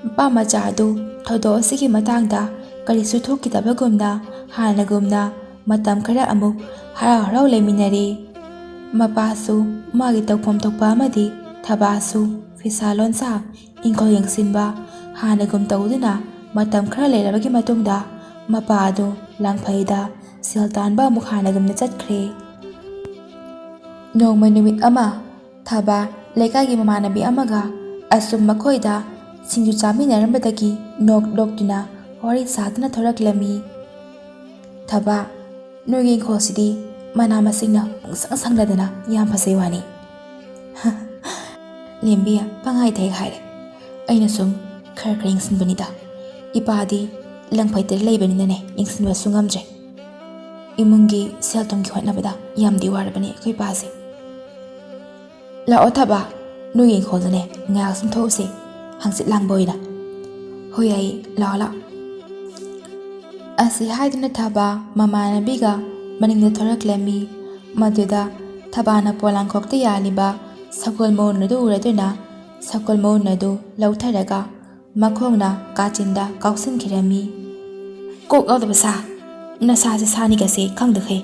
ꯃꯄꯥ ꯃꯆꯥ ꯑꯗꯨ ꯊꯧꯗꯣꯛ ꯑꯁꯤꯒꯤ ꯃꯇꯥꯡꯗ ꯀꯔꯤꯁꯨ ꯊꯣꯛꯈꯤꯗꯕꯒꯨꯝꯅ ꯍꯥꯟꯅꯒꯨꯝꯅ ꯃꯇꯝ ꯈꯔ ꯑꯃꯨꯛ ꯍꯔꯥꯎ ꯍꯔꯥꯎ ꯂꯩꯃꯤꯟꯅꯔꯦ꯫ ꯃꯄꯥꯁꯨ ꯃꯥꯒꯤ ꯇꯧꯐꯝ ꯊꯣꯛꯄ ꯑꯃꯗꯤ ꯊꯕꯥꯁꯨ ꯐꯤꯁꯥ ꯂꯣꯟꯁꯥ, ꯏꯪꯈꯣꯜ ꯌꯦꯡꯁꯤꯟꯕ ꯍꯥꯟꯅꯒꯨꯝ ꯇꯧꯗꯨꯅ ꯃꯇꯝ ꯈꯔ ꯂꯩꯔꯕꯒꯤ ꯃꯇꯨꯡꯗ ꯃꯄꯥ ꯑꯗꯨ ꯂꯥꯡꯐꯩꯗ ꯁꯦꯜ ꯇꯥꯟꯕ ꯑꯃꯨꯛ ꯍꯥꯟꯅꯒꯨꯝꯅ ꯆꯠꯈ꯭ꯔꯦ꯫ ꯅꯣꯡꯃ ꯅꯨꯃꯤꯠ ꯑꯃ ꯊꯕꯥ ꯂꯩꯀꯥꯏꯒꯤ ꯃꯃꯥꯟꯅꯕꯤ ꯑꯃꯒ ꯑꯁꯨꯝ ꯃꯈꯣꯏꯗ ꯁꯤꯡꯖꯨ ꯆꯥꯃꯤꯟꯅꯔꯝꯕꯗꯒꯤ ꯅꯣꯛ ꯅꯣꯛꯇꯨꯅ ꯋꯥꯔꯤ ꯁꯥꯗꯨꯅ ꯊꯣꯔꯛꯂꯝꯃꯤ꯫ "ꯊꯕꯥ, ꯅꯣꯏꯒꯤ ꯏꯪꯈꯣꯜꯁꯤꯗꯤ ꯃꯅꯥ ꯃꯁꯤꯡꯅ ꯄꯨꯡꯁꯪ ꯁꯪꯂꯗꯅ ꯌꯥꯝ ꯐꯖꯩ ꯋꯥꯅꯤ꯫" "ꯂꯦꯝꯕꯤ, ꯄꯪꯍꯥꯏꯗ ꯍꯦꯛ ꯍꯥꯏꯔꯦ꯫ ꯑꯩꯅ ꯁꯨꯝ ꯈꯔ ꯈꯔ ꯌꯦꯡꯁꯤꯟꯕꯅꯤꯗ꯫ ꯏꯄꯥꯗꯤ ꯂꯪꯐꯩꯇꯗ ꯂꯩꯕꯅꯤꯅꯅꯦ, ꯌꯦꯡꯁꯤꯟꯕꯁꯨ ꯉꯝꯗ꯭ꯔꯦ꯫ ꯏꯃꯨꯡꯒꯤ ꯁꯦꯜ ꯊꯨꯝꯒꯤ ꯍꯣꯠꯅꯕꯗ ꯌꯥꯝꯗꯤ ꯋꯥꯔꯕꯅꯤ ꯑꯩꯈꯣꯏ ꯏꯄꯥꯁꯦ꯫" "ꯂꯥꯛꯑꯣ ꯊꯕꯥ, ꯅꯣꯏꯒꯤ ꯏꯪꯈꯣꯜꯗꯅꯦ ꯉꯥꯏꯍꯥꯛ ꯁꯨꯝ ꯊꯣꯛꯎꯁꯦ, ꯍꯪꯆꯤꯠ ꯂꯥꯡꯕ ꯑꯣꯏꯅ꯫" "ꯍꯣꯏ, ꯌꯥꯏꯌꯦ, ꯂꯥꯛꯑꯣ, ꯂꯥꯛꯑꯣ꯫" ꯑꯁꯤ ꯍꯥꯏꯗꯨꯅ ꯊꯕꯥ ꯃꯃꯥꯟꯅꯕꯤꯒ ꯃꯅꯤꯡꯗ ꯊꯣꯔꯛꯂꯝꯃꯤ꯫ ꯃꯗꯨꯗ ꯊꯕꯥꯅ ꯄꯣꯂꯥꯡꯈꯣꯛꯇ ꯌꯥꯜꯂꯤꯕ ꯁꯒꯣꯜ ꯃꯎꯟ ꯑꯗꯨ ꯎꯔꯗꯨꯅ ꯁꯒꯣꯜ ꯃꯎꯟ ꯑꯗꯨ ꯂꯧꯊꯔꯒ ꯃꯈꯣꯡꯅ ꯀꯥꯆꯤꯟꯗ ꯀꯥꯎꯁꯤꯟꯈꯤꯔꯝꯃꯤ꯫ "ꯀꯣꯛ ꯌꯥꯎꯗꯕ ꯁꯥ, ꯅꯁꯥꯁꯦ ꯁꯥꯅꯤꯒꯁꯦ ꯈꯪꯗꯈꯩ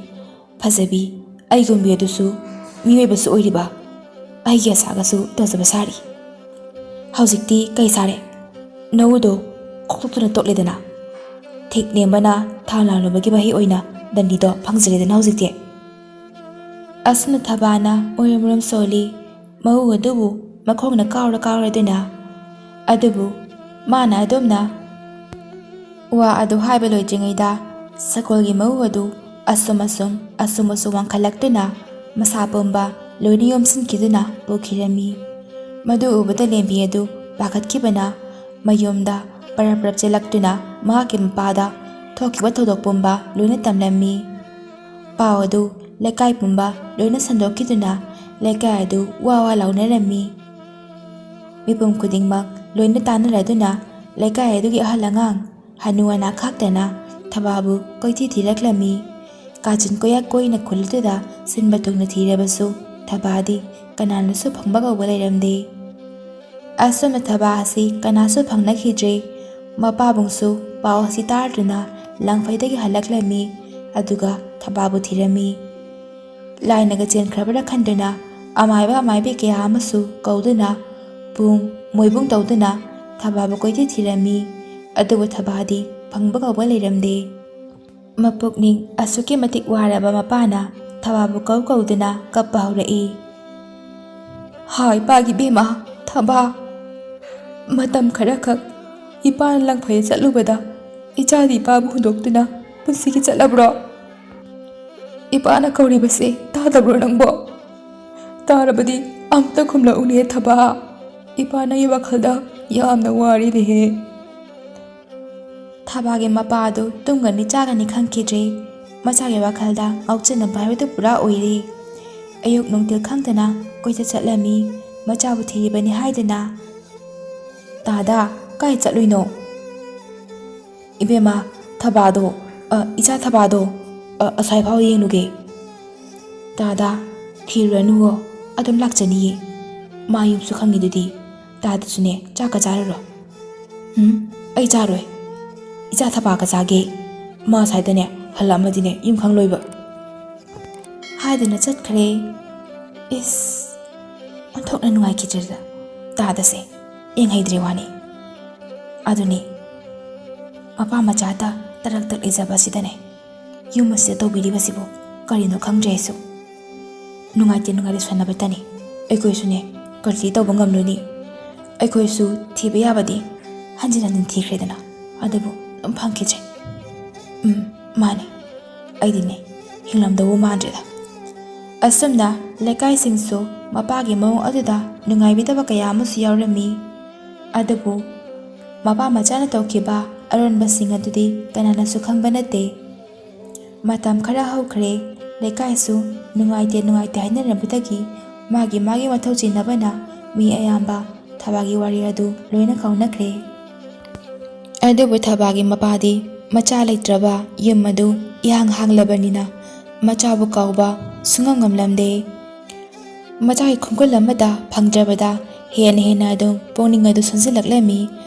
ꯐꯖꯕꯤ, ꯑꯩꯒꯨꯝꯕꯤ ꯑꯗꯨꯁꯨ ꯃꯤꯑꯣꯏꯕꯁꯨ ꯑꯣꯏꯔꯤꯕ ꯑꯩꯒꯤ ꯑꯁꯥꯒꯁꯨ ꯇꯧꯖꯕ ꯁꯥꯔꯤ꯫ ꯍꯧꯖꯤꯛꯇꯤ ꯀꯩ ꯁꯥꯔꯦ? ꯅꯧꯗꯣ ꯈꯣꯛꯇꯣꯛꯇꯨꯅ ꯇꯣꯛꯂꯦꯗꯅ꯫ ꯊꯤꯛ ꯅꯦꯝꯕꯅ ꯊꯥ ꯂꯥꯡꯂꯨꯕꯒꯤ ꯃꯍꯩ ꯑꯣꯏꯅ ꯗꯟꯗꯤꯗꯣ ꯐꯪꯖꯔꯦꯗꯅ ꯍꯧꯖꯤꯛꯇꯤ꯫ ꯑꯁꯨꯝꯅ ꯊꯕꯥꯅ ꯎꯔꯨꯝ ꯎꯔꯨꯝ ꯁꯣꯜꯂꯤ꯫ ꯃꯎ ꯑꯗꯨꯕꯨ ꯃꯈꯣꯡꯅ ꯀꯥꯎꯔ ꯀꯥꯎꯔꯗꯨꯅ, ꯑꯗꯨꯕꯨ ꯃꯥꯅ ꯑꯗꯨꯝꯅ ꯋꯥ ꯑꯗꯨ ꯍꯥꯏꯕ ꯂꯣꯏꯗ꯭ꯔꯤꯉꯩꯗ ꯁꯒꯣꯜꯒꯤ ꯃꯎ ꯑꯗꯨ ꯑꯁꯨꯝ ꯑꯁꯨꯝ, ꯑꯁꯨꯝ ꯑꯁꯨꯝ ꯋꯥꯡꯈꯠꯂꯛꯇꯨꯅ ꯃꯁꯥ ꯄꯨꯝꯕ ꯂꯣꯏꯅ ꯌꯣꯝꯁꯤꯟꯈꯤꯗꯨꯅ ꯄꯨꯈꯤꯔꯝꯃꯤ꯫ ꯃꯗꯨ ꯎꯕꯗ ꯂꯦꯝꯕꯤ ꯑꯗꯨ ꯄꯥꯈꯠꯈꯤꯕꯅ ꯃꯌꯨꯝꯗ ꯄꯔꯞ ꯄꯔꯞ ꯆꯦꯜꯂꯛꯇꯨꯅ ꯃꯍꯥꯛꯀꯤ ꯃꯄꯥꯗ ꯊꯣꯛꯈꯤꯕ ꯊꯧꯗꯣꯛ ꯄꯨꯝꯕ ꯂꯣꯏꯅ ꯇꯝꯂꯝꯃꯤ꯫ ꯄꯥꯎ ꯑꯗꯨ ꯂꯩꯀꯥꯏ ꯄꯨꯝꯕ ꯂꯣꯏꯅ ꯁꯟꯗꯣꯛꯈꯤꯗꯨꯅ ꯂꯩꯀꯥꯏ ꯑꯗꯨ ꯋꯥ ꯋꯥ ꯂꯥꯎꯅꯔꯝꯃꯤ꯫ ꯃꯤꯄꯨꯝ ꯈꯨꯗꯤꯡꯃꯛ ꯂꯣꯏꯅ ꯇꯥꯟꯅꯔꯗꯨꯅ ꯂꯩꯀꯥꯏ ꯑꯗꯨꯒꯤ ꯑꯍꯜ ꯑꯉꯥꯡ, ꯍꯅꯨ ꯍꯅꯥ ꯈꯥꯛꯇꯅ ꯊꯕꯥꯕꯨ ꯀꯣꯏꯊꯤ ꯊꯤꯔꯛꯂꯝꯃꯤ꯫ ꯀꯥꯆꯤꯟ ꯀꯣꯌꯥ ꯀꯣꯏꯅ ꯈꯨꯜꯗꯨꯗ ꯁꯤꯟꯕ ꯊꯨꯡꯅ ꯊꯤꯔꯕꯁꯨ ꯊꯕꯥꯗꯤ ꯀꯅꯥꯅꯁꯨ ꯐꯪꯕ ꯀꯧꯕ ꯂꯩꯔꯝꯗꯦ꯫ ꯑꯁꯨꯝꯅ ꯊꯕꯥ ꯑꯁꯤ ꯀꯅꯥꯁꯨ ꯐꯪꯅꯈꯤꯗ꯭ꯔꯦ꯫ ꯃꯄꯥꯕꯨꯡꯁꯨ ꯄꯥꯎ ꯑꯁꯤ ꯇꯥꯔꯗꯨꯅ ꯂꯪꯐꯩꯗꯒꯤ ꯍꯜꯂꯛꯂꯝꯃꯤ, ꯑꯗꯨꯒ ꯊꯕꯥꯕꯨ ꯊꯤꯔꯝꯃꯤ꯫ ꯂꯥꯏꯅꯒ ꯆꯦꯟꯈ꯭ꯔꯕ꯭ꯔꯥ ꯈꯟꯗꯨꯅ ꯑꯃꯥꯏꯕ ꯑꯃꯥꯏꯕꯤ ꯀꯌꯥ ꯑꯃꯁꯨ ꯀꯧꯗꯨꯅ ꯄꯨꯡ ꯃꯣꯏꯕꯨꯡ ꯇꯧꯗꯨꯅ ꯊꯕꯥꯕꯨ ꯀꯣꯏꯊꯤ ꯊꯤꯔꯝꯃꯤ, ꯑꯗꯨꯕꯨ ꯊꯕꯥꯗꯤ ꯐꯪꯕ ꯀꯧꯕ ꯂꯩꯔꯝꯗꯦ꯫ ꯃꯄꯨꯛꯅꯤꯡ ꯑꯁꯨꯛꯀꯤ ꯃꯇꯤꯛ ꯋꯥꯔꯕ ꯃꯄꯥꯅ ꯊꯕꯥꯕꯨ ꯀꯧ ꯀꯧꯗꯨꯅ ꯀꯞꯄ ꯍꯧꯔꯛꯏ꯫ "ꯍꯥ, ꯏꯄꯥꯒꯤ ꯏꯕꯦꯝꯃ, ꯊꯕꯥ, ꯃꯇꯝ ꯈꯔꯈꯛ ꯏꯄꯥꯅ ꯂꯪꯐꯩꯗ ꯆꯠꯂꯨꯕꯗ ꯏꯆꯥꯗꯤ ꯏꯄꯥꯕꯨ ꯍꯨꯟꯗꯣꯛꯇꯨꯅ ꯄꯨꯟꯁꯤꯒꯤ ꯆꯠꯂꯕ꯭ꯔꯣ? ꯏꯄꯥꯅ ꯀꯧꯔꯤꯕꯁꯦ ꯇꯥꯗꯕ꯭ꯔꯣ ꯅꯪꯕꯣ? ꯇꯥꯔꯕꯗꯤ ꯑꯝꯇ ꯈꯨꯝꯂꯛꯎꯅꯦ ꯊꯕꯥ꯫ ꯏꯄꯥ ꯅꯪꯒꯤ ꯋꯥꯈꯜꯗ ꯌꯥꯝꯅ ꯋꯥꯔꯤꯅꯦꯍꯦ꯫" ꯊꯕꯥꯒꯤ ꯃꯄꯥ ꯑꯗꯨ ꯇꯨꯝꯒꯅꯤ ꯆꯥꯒꯅꯤ ꯈꯪꯈꯤꯗ꯭ꯔꯦ꯫ ꯃꯆꯥꯒꯤ ꯋꯥꯈꯜꯗ ꯉꯥꯎꯆꯦꯟꯅꯕ ꯍꯥꯏꯕꯗꯨ ꯄꯨꯔꯥ ꯑꯣꯏꯔꯦ꯫ ꯑꯌꯨꯛ ꯅꯨꯡꯊꯤꯜ ꯈꯪꯗꯅ ꯀꯣꯏꯆꯠ ꯆꯠꯂꯝꯃꯤ꯫ ꯃꯆꯥꯕꯨ ꯊꯤꯔꯤꯕꯅꯤ ꯍꯥꯏꯗꯨꯅ꯫ "ꯇꯥꯗꯥ, ꯀꯥꯏ ꯆꯠꯂꯨꯏꯅꯣ?" "ꯏꯕꯦꯝꯃ, ꯊꯕꯥꯗꯣ, ꯑ, ꯏꯆꯥ ꯊꯕꯥꯗꯣ, ꯑ, ꯑꯁ꯭ꯋꯥꯏ ꯐꯥꯎ ꯌꯦꯡꯂꯨꯒꯦ꯫" "ꯇꯥꯗꯥ, ꯊꯤꯔꯨꯔꯅꯨꯋꯣ, ꯑꯗꯨꯝ ꯂꯥꯛꯆꯅꯤꯌꯦ꯫ ꯃꯥ ꯌꯨꯝꯁꯨ ꯈꯪꯉꯤꯗꯨꯗꯤ꯫ ꯇꯥꯗꯁꯨꯅꯦ, ꯆꯥꯛꯀ ꯆꯥꯔꯨꯔꯣ꯫" "ꯎꯝ, ꯑꯩ ꯆꯥꯔꯣꯏ꯫ ꯏꯆꯥ ꯊꯕꯥꯒ ꯆꯥꯒꯦ꯫ ꯃꯥ ꯁ꯭ꯋꯥꯏꯗꯅꯦ ꯍꯜꯂꯛꯑꯝꯃꯗꯤꯅꯦ ꯌꯨꯝ ꯈꯪꯂꯣꯏꯕ꯫" ꯑꯗꯨꯅ ꯆꯠꯈ꯭ꯔꯦ꯫ ꯏꯁ, ꯑꯣꯟꯊꯣꯛꯅ ꯅꯨꯡꯉꯥꯏꯈꯤꯗ꯭ꯔꯦꯗ꯫ ꯇꯥꯗꯁꯦ, ꯌꯦꯡꯍꯩꯗ꯭ꯔꯦ ꯋꯥꯅꯤ꯫ ꯑꯗꯨꯅꯤ, ꯃꯄꯥ ꯃꯆꯥꯗ ꯇꯔꯛ ꯇꯛ ꯂꯩꯖꯕ ꯑꯁꯤꯗꯅꯦ ꯌꯨꯝ ꯑꯁꯤꯗ ꯇꯧꯕꯤꯔꯤꯕꯁꯤꯕꯨ ꯀꯔꯤꯅꯣ ꯈꯪꯗ꯭ꯔꯦ ꯑꯩꯁꯨ꯫ ꯅꯨꯡꯉꯥꯏꯇꯦ ꯅꯨꯡꯉꯥꯏꯇꯦ ꯁꯣꯟꯅꯕꯇꯅꯤ꯫ ꯑꯩꯈꯣꯏꯁꯨꯅꯦ ꯀꯔꯤꯗꯤ ꯇꯧꯕ ꯉꯝꯂꯨꯅꯤ? ꯑꯩꯈꯣꯏꯁꯨ ꯊꯤꯕ ꯌꯥꯕꯗꯤ ꯍꯟꯖꯤꯟ ꯍꯟꯖꯤꯟ ꯊꯤꯈ꯭ꯔꯦꯗꯅ, ꯑꯗꯨꯕꯨ ꯑꯗꯨꯝ ꯐꯪꯈꯤꯗ꯭ꯔꯦ꯫ ꯎꯝ, ꯃꯥꯅꯤ, ꯑꯩꯗꯤꯅꯦ ꯍꯤꯡꯂꯝꯗꯧꯕ ꯃꯥꯟꯗ꯭ꯔꯦꯗ꯫ ꯑꯁꯨꯝꯅ ꯂꯩꯀꯥꯏꯁꯤꯡꯁꯨ ꯃꯄꯥꯒꯤ ꯃꯑꯣꯡ ꯑꯗꯨꯗ ꯅꯨꯡꯉꯥꯏꯕꯤꯗꯕ ꯀꯌꯥ ꯑꯃꯁꯨ ꯌꯥꯎꯔꯝꯃꯤ꯫ ꯑꯗꯨꯕꯨ ꯃꯄꯥ ꯃꯆꯥꯅ ꯇꯧꯈꯤꯕ ꯑꯔꯣꯟꯕꯁꯤꯡ ꯑꯗꯨꯗꯤ ꯀꯅꯥꯅꯁꯨ ꯈꯪꯕ ꯅꯠꯇꯦ꯫ ꯃꯇꯝ ꯈꯔ ꯍꯧꯈ꯭ꯔꯦ꯫ ꯂꯩꯀꯥꯏꯁꯨ ꯅꯨꯡꯉꯥꯏꯇꯦ ꯅꯨꯡꯉꯥꯏꯇꯦ ꯍꯥꯏꯅꯔꯝꯕꯗꯒꯤ ꯃꯥꯒꯤ ꯃꯥꯒꯤ ꯃꯊꯧ ꯆꯤꯟꯅꯕꯅ ꯃꯤ ꯑꯌꯥꯝꯕ ꯊꯕꯥꯒꯤ ꯋꯥꯔꯤ ꯑꯗꯨ ꯂꯣꯏꯅ ꯀꯥꯎꯅꯈ꯭ꯔꯦ꯫ ꯑꯗꯨꯕꯨ ꯊꯕꯥꯒꯤ ꯃꯄꯥꯗꯤ ꯃꯆꯥ ꯂꯩꯇ꯭ꯔꯕ ꯌꯨꯝ ꯑꯗꯨ ꯏꯍꯥꯡ ꯍꯥꯡꯂꯕꯅꯤꯅ ꯃꯆꯥꯕꯨ ꯀꯥꯎꯕ ꯁꯨꯡꯉꯝ ꯉꯝꯂꯝꯗꯦ꯫ ꯃꯆꯥꯒꯤ ꯈꯣꯡꯒꯨꯜ ꯑꯃꯗ ꯐꯪꯗ꯭ꯔꯕꯗ ꯍꯦꯟꯅ ꯍꯦꯟꯅ ꯑꯗꯨꯝ ꯄꯨꯛꯅꯤꯡ ꯑꯗꯨ ꯁꯣꯟꯖꯤꯜꯂꯛꯂꯝꯃꯤ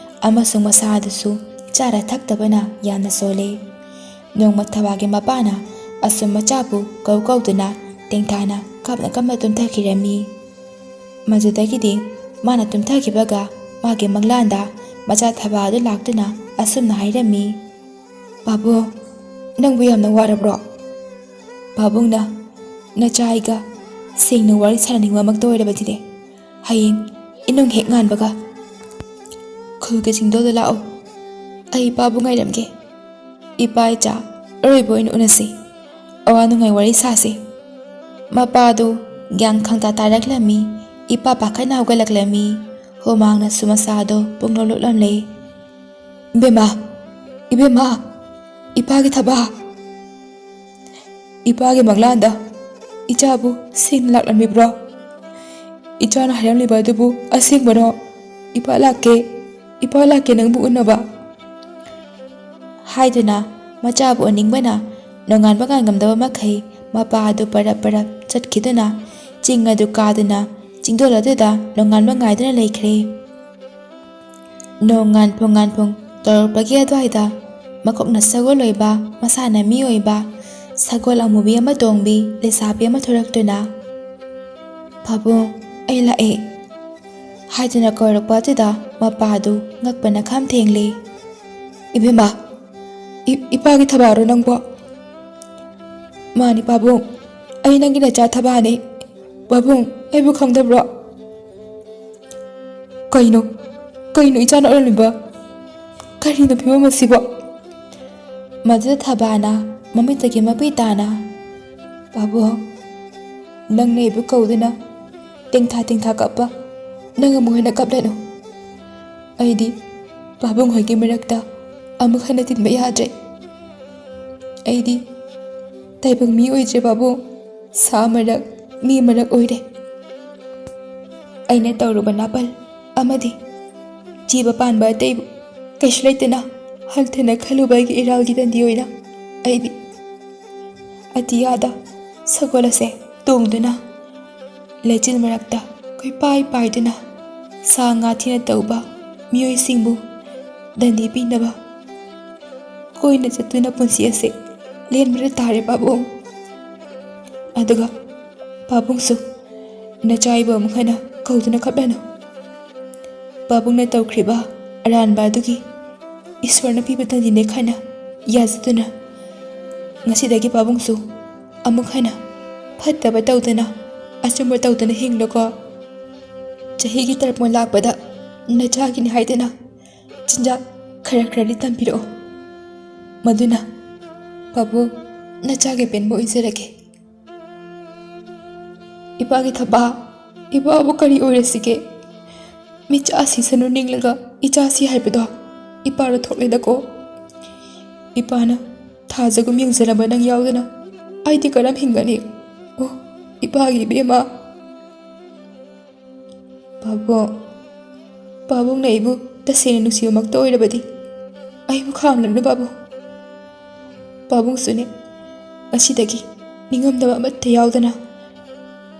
ꯑꯃꯁꯨꯡ ꯃꯁꯥ ꯑꯗꯨꯁꯨ ꯆꯥꯔ ꯊꯛꯇꯕꯅ ꯌꯥꯝꯅ ꯁꯣꯜꯂꯤ꯫ ꯅꯣꯡꯃ ꯊꯕꯥꯒꯤ ꯃꯄꯥꯅ ꯑꯁꯨꯝ ꯃꯆꯥꯕꯨ ꯀꯧ ꯀꯧꯗꯨꯅ ꯇꯦꯡꯊꯥꯅ ꯀꯞꯅ ꯀꯞꯅ ꯇꯨꯝꯊꯈꯤꯔꯝꯃꯤ꯫ ꯃꯗꯨꯗꯒꯤꯗꯤ ꯃꯥꯅ ꯇꯨꯝꯊꯈꯤꯕꯒ ꯃꯥꯒꯤ ꯃꯪꯂꯥꯟꯗ ꯃꯆꯥ ꯊꯕꯥ ꯑꯗꯨ ꯂꯥꯛꯇꯨꯅ ꯑꯁꯨꯝꯅ ꯍꯥꯏꯔꯝꯃꯤ, "ꯄꯥꯕꯨꯡ, ꯅꯪꯕꯨ ꯌꯥꯝꯅ ꯋꯥꯔꯕ꯭ꯔꯣ? ꯄꯥꯕꯨꯡꯅ ꯅꯆꯥ ꯑꯩꯒ ꯁꯦꯡꯅ ꯋꯥꯔꯤ ꯁꯥꯟꯅꯅꯤꯡꯕꯃꯛꯇ ꯑꯣꯏꯔꯕꯗꯤꯅꯦ, ꯍꯌꯦꯡ ꯏꯅꯨꯡ ꯍꯦꯛ ꯉꯥꯟꯕꯒ ꯈꯨꯜꯒꯤ ꯆꯤꯡꯗꯣꯜꯗ ꯂꯥꯛꯑꯣ꯫ ꯑꯩ ꯏꯄꯥꯕꯨ ꯉꯥꯏꯔꯝꯒꯦ꯫ ꯏꯄꯥ ꯏꯆꯥ ꯑꯔꯣꯏꯕ ꯑꯣꯏꯅ ꯎꯅꯁꯤ꯫ ꯑꯋꯥ ꯅꯨꯡꯉꯥꯏ ꯋꯥꯔꯤ ꯁꯥꯁꯤ꯫" ꯃꯄꯥꯗꯨ ꯒ꯭ꯌꯥꯟ ꯈꯪꯇꯥ ꯇꯥꯔꯛꯂꯝꯃꯤ꯫ ꯏꯄꯥ ꯄꯥꯈꯠꯅ ꯍꯧꯒꯠꯂꯛꯂꯝꯃꯤ꯫ ꯍꯨꯃꯥꯡꯅꯁꯨ ꯃꯁꯥꯗꯣ ꯄꯨꯡꯂꯨꯞ ꯂꯨꯞꯂꯝꯂꯦ꯫ "ꯏꯕꯦꯝꯃ, ꯏꯕꯦꯝꯃ, ꯏꯄꯥꯒꯤ ꯊꯕꯥ, ꯏꯄꯥꯒꯤ ꯃꯪꯂꯥꯟꯗ ꯏꯆꯥꯕꯨ ꯁꯦꯡꯅ ꯂꯥꯛꯂꯝꯃꯤꯕ꯭ꯔꯣ? ꯏꯆꯥꯅ ꯍꯥꯏꯔꯝꯂꯤꯕ ꯑꯗꯨꯕꯨ ꯑꯁꯦꯡꯕꯔꯣ? ꯏꯄꯥ ꯂꯥꯛꯀꯦ, ꯏꯄꯥ ꯂꯥꯛꯀꯦ ꯅꯪꯕꯨ ꯎꯅꯕ꯫" ꯍꯥꯏꯗꯨꯅ ꯃꯆꯥꯕꯨ ꯎꯅꯤꯡꯕꯅ ꯅꯣꯡꯉꯥꯟꯕ ꯉꯥꯏꯉꯝꯗꯕ ꯃꯈꯩ ꯃꯄꯥ ꯑꯗꯨ ꯄꯔꯞ ꯄꯔꯞ ꯆꯠꯈꯤꯗꯨꯅ ꯆꯤꯡ ꯑꯗꯨ ꯀꯥꯗꯨꯅ ꯆꯤꯡꯗꯣꯜ ꯑꯗꯨꯗ ꯅꯣꯡꯉꯥꯟꯕ ꯉꯥꯏꯗꯨꯅ ꯂꯩꯈ꯭ꯔꯦ꯫ ꯅꯣꯡ ꯉꯥꯟꯐꯨꯡ ꯉꯥꯟꯐꯨꯡ ꯇꯧꯔꯛꯄꯒꯤ ꯑꯗꯨꯋꯥꯏꯗ ꯃꯀꯣꯛꯅ ꯁꯒꯣꯜ ꯑꯣꯏꯕ, ꯃꯁꯥꯅ ꯃꯤ ꯑꯣꯏꯕ, ꯁꯒꯣꯜ ꯑꯃꯨꯕꯤ ꯑꯃ ꯇꯣꯡꯕꯤ ꯂꯩꯁꯥꯕꯤ ꯑꯃ ꯊꯣꯔꯛꯇꯨꯅ, "ꯄꯥꯕꯨꯡ, ꯑꯩ ꯂꯥꯛꯑꯦ" ꯍꯥꯏꯗꯨꯅ ꯀꯧꯔꯛꯄ ꯑꯗꯨꯗ ꯃꯄꯥꯗꯨ ꯉꯛꯄꯅ ꯈꯝ ꯊꯦꯡꯂꯦ꯫ "ꯏꯕꯦꯝꯃ, ꯏ-, ꯏꯄꯥꯒꯤ ꯊꯕꯥꯔꯣ ꯅꯪꯕꯣ?" "ꯃꯥꯅꯤ ꯄꯥꯕꯨꯡ, ꯑꯩ ꯅꯪꯒꯤ ꯅꯆꯥ ꯊꯕꯥꯅꯤ꯫ ꯄꯥꯕꯨꯡ, ꯑꯩꯕꯨ ꯈꯪꯗꯕ꯭ꯔꯣ?" "ꯀꯩꯅꯣ? ꯀꯩꯅꯣ ꯏꯆꯥꯅ ꯑꯣꯏꯔꯝꯃꯤꯕ? ꯀꯔꯤꯅꯣ ꯐꯤꯕꯝ ꯑꯁꯤꯕꯣ?" ꯃꯗꯨꯗ ꯊꯕꯥꯅ ꯃꯃꯤꯠꯇꯒꯤ ꯃꯄꯤ ꯇꯥꯅ, "ꯄꯥꯕꯨꯡ, ꯅꯪꯅ ꯑꯩꯕꯨ ꯀꯧꯗꯨꯅ ꯇꯦꯡꯊꯥ ꯇꯦꯡꯊꯥ ꯀꯞꯄ, ꯅꯪ ꯑꯃꯨꯛ ꯍꯟꯅ ꯀꯞꯂꯅꯨ꯫ ꯑꯩꯗꯤ ꯄꯥꯕꯨꯡ ꯍꯣꯏꯒꯤ ꯃꯔꯛꯇ ꯑꯃꯨꯛ ꯍꯟꯅ ꯇꯤꯟꯕ ꯌꯥꯗ꯭ꯔꯦ꯫ ꯑꯩꯗꯤ ꯇꯥꯏꯕꯪ ꯃꯤ ꯑꯣꯏꯗ꯭ꯔꯦ ꯄꯥꯕꯨꯡ, ꯁꯥ ꯃꯔꯛ, ꯃꯤ ꯃꯔꯛ ꯑꯣꯏꯔꯦ꯫ ꯑꯩꯅ ꯇꯧꯔꯨꯕ ꯅꯥꯄꯜ ꯑꯃꯗꯤ ꯖꯤꯕ ꯄꯥꯟꯕ ꯑꯇꯩꯕꯨ ꯀꯩꯁꯨ ꯂꯩꯇꯅ ꯍꯟꯊꯅ ꯈꯜꯂꯨꯕ ꯑꯩꯒꯤ ꯏꯔꯥꯜꯒꯤ ꯗꯟꯗꯤ ꯑꯣꯏꯅ ꯑꯩꯗꯤ ꯑꯇꯤꯌꯥꯗ ꯁꯒꯣꯜ ꯑꯁꯦ ꯇꯣꯡꯗꯨꯅ ꯂꯩꯆꯤꯜ ꯃꯔꯛꯇ ꯀꯣꯏꯄꯥꯏ ꯄꯥꯏꯗꯨꯅ ꯁꯥ ꯉꯥ ꯊꯤꯅ ꯇꯧꯕ ꯃꯤꯑꯣꯏꯁꯤꯡꯕꯨ ꯗꯟꯗꯤ ꯄꯤꯅꯕ ꯀꯣꯏꯅ ꯆꯠꯇꯨꯅ ꯄꯨꯟꯁꯤ ꯑꯁꯦ ꯂꯦꯟꯕꯗ ꯇꯥꯔꯦ ꯄꯥꯕꯨꯡ꯫ ꯑꯗꯨꯒ ꯄꯥꯕꯨꯡꯁꯨ ꯅꯆꯥ ꯑꯩꯕꯨ ꯑꯃꯨꯛ ꯍꯟꯅ ꯀꯧꯗꯨꯅ ꯀꯞꯂꯅꯨ꯫ ꯄꯥꯕꯨꯡꯅ ꯇꯧꯈ꯭ꯔꯤꯕ ꯑꯔꯥꯟꯕ ꯑꯗꯨꯒꯤ ꯏꯁꯣꯔꯅ ꯄꯤꯕ ꯗꯟꯗꯤꯅꯦ ꯈꯟꯅ ꯌꯥꯖꯗꯨꯅ ꯉꯁꯤꯗꯒꯤ ꯄꯥꯕꯨꯡꯁꯨ ꯑꯃꯨꯛ ꯍꯟꯅ ꯐꯠꯇꯕ ꯇꯧꯗꯅ ꯑꯆꯨꯝꯕ ꯇꯧꯗꯅ ꯍꯤꯡꯂꯨꯀꯣ꯫ ꯆꯍꯤꯒꯤ ꯇꯔꯄꯣꯟ ꯂꯥꯛꯄꯗ ꯅꯆꯥꯒꯤꯅꯤ ꯍꯥꯏꯗꯨꯅ ꯆꯤꯟꯖꯥꯛ ꯈꯔ ꯈꯔꯗꯤ ꯇꯝꯕꯤꯔꯛꯑꯣ꯫ ꯃꯗꯨꯅ ꯄꯥꯕꯨꯡ ꯅꯆꯥꯒꯤ ꯄꯦꯟꯕ ꯑꯣꯏꯖꯔꯒꯦ꯫" "ꯏꯄꯥꯒꯤ ꯊꯕꯥ, ꯏꯄꯥꯕꯨ ꯀꯔꯤ ꯑꯣꯏꯔꯁꯤꯒꯦ? ꯃꯤꯆꯥ ꯁꯤꯁꯅꯨ ꯅꯤꯡꯂꯒ ꯏꯆꯥ ꯁꯤ ꯍꯥꯏꯕꯗꯣ ꯏꯄꯥꯗ ꯊꯣꯛꯂꯦꯗꯀꯣ꯫ ꯏꯄꯥꯅ ꯊꯥꯖꯒꯨꯝ ꯌꯦꯡꯖꯔꯕ ꯅꯪ ꯌꯥꯎꯗꯅ ꯑꯩꯗꯤ ꯀꯔꯝ ꯍꯤꯡꯒꯅꯤ? ꯑꯣ, ꯏꯄꯥꯒꯤ ꯏꯕꯦꯝꯃ!" "ꯄꯥꯕꯨꯡ, ꯄꯥꯕꯨꯡꯅ ꯑꯩꯕꯨ ꯇꯁꯦꯡꯅ ꯅꯨꯡꯁꯤꯕꯃꯛꯇ ꯑꯣꯏꯔꯕꯗꯤ ꯑꯩꯕꯨ ꯈꯥꯝꯂꯅꯨ ꯄꯥꯕꯨꯡ꯫ ꯄꯥꯕꯨꯡꯁꯨꯅꯦ, ꯉꯁꯤꯗꯒꯤ ꯅꯤꯡꯉꯝꯗꯕ ꯑꯃꯠꯇ ꯌꯥꯎꯗꯅ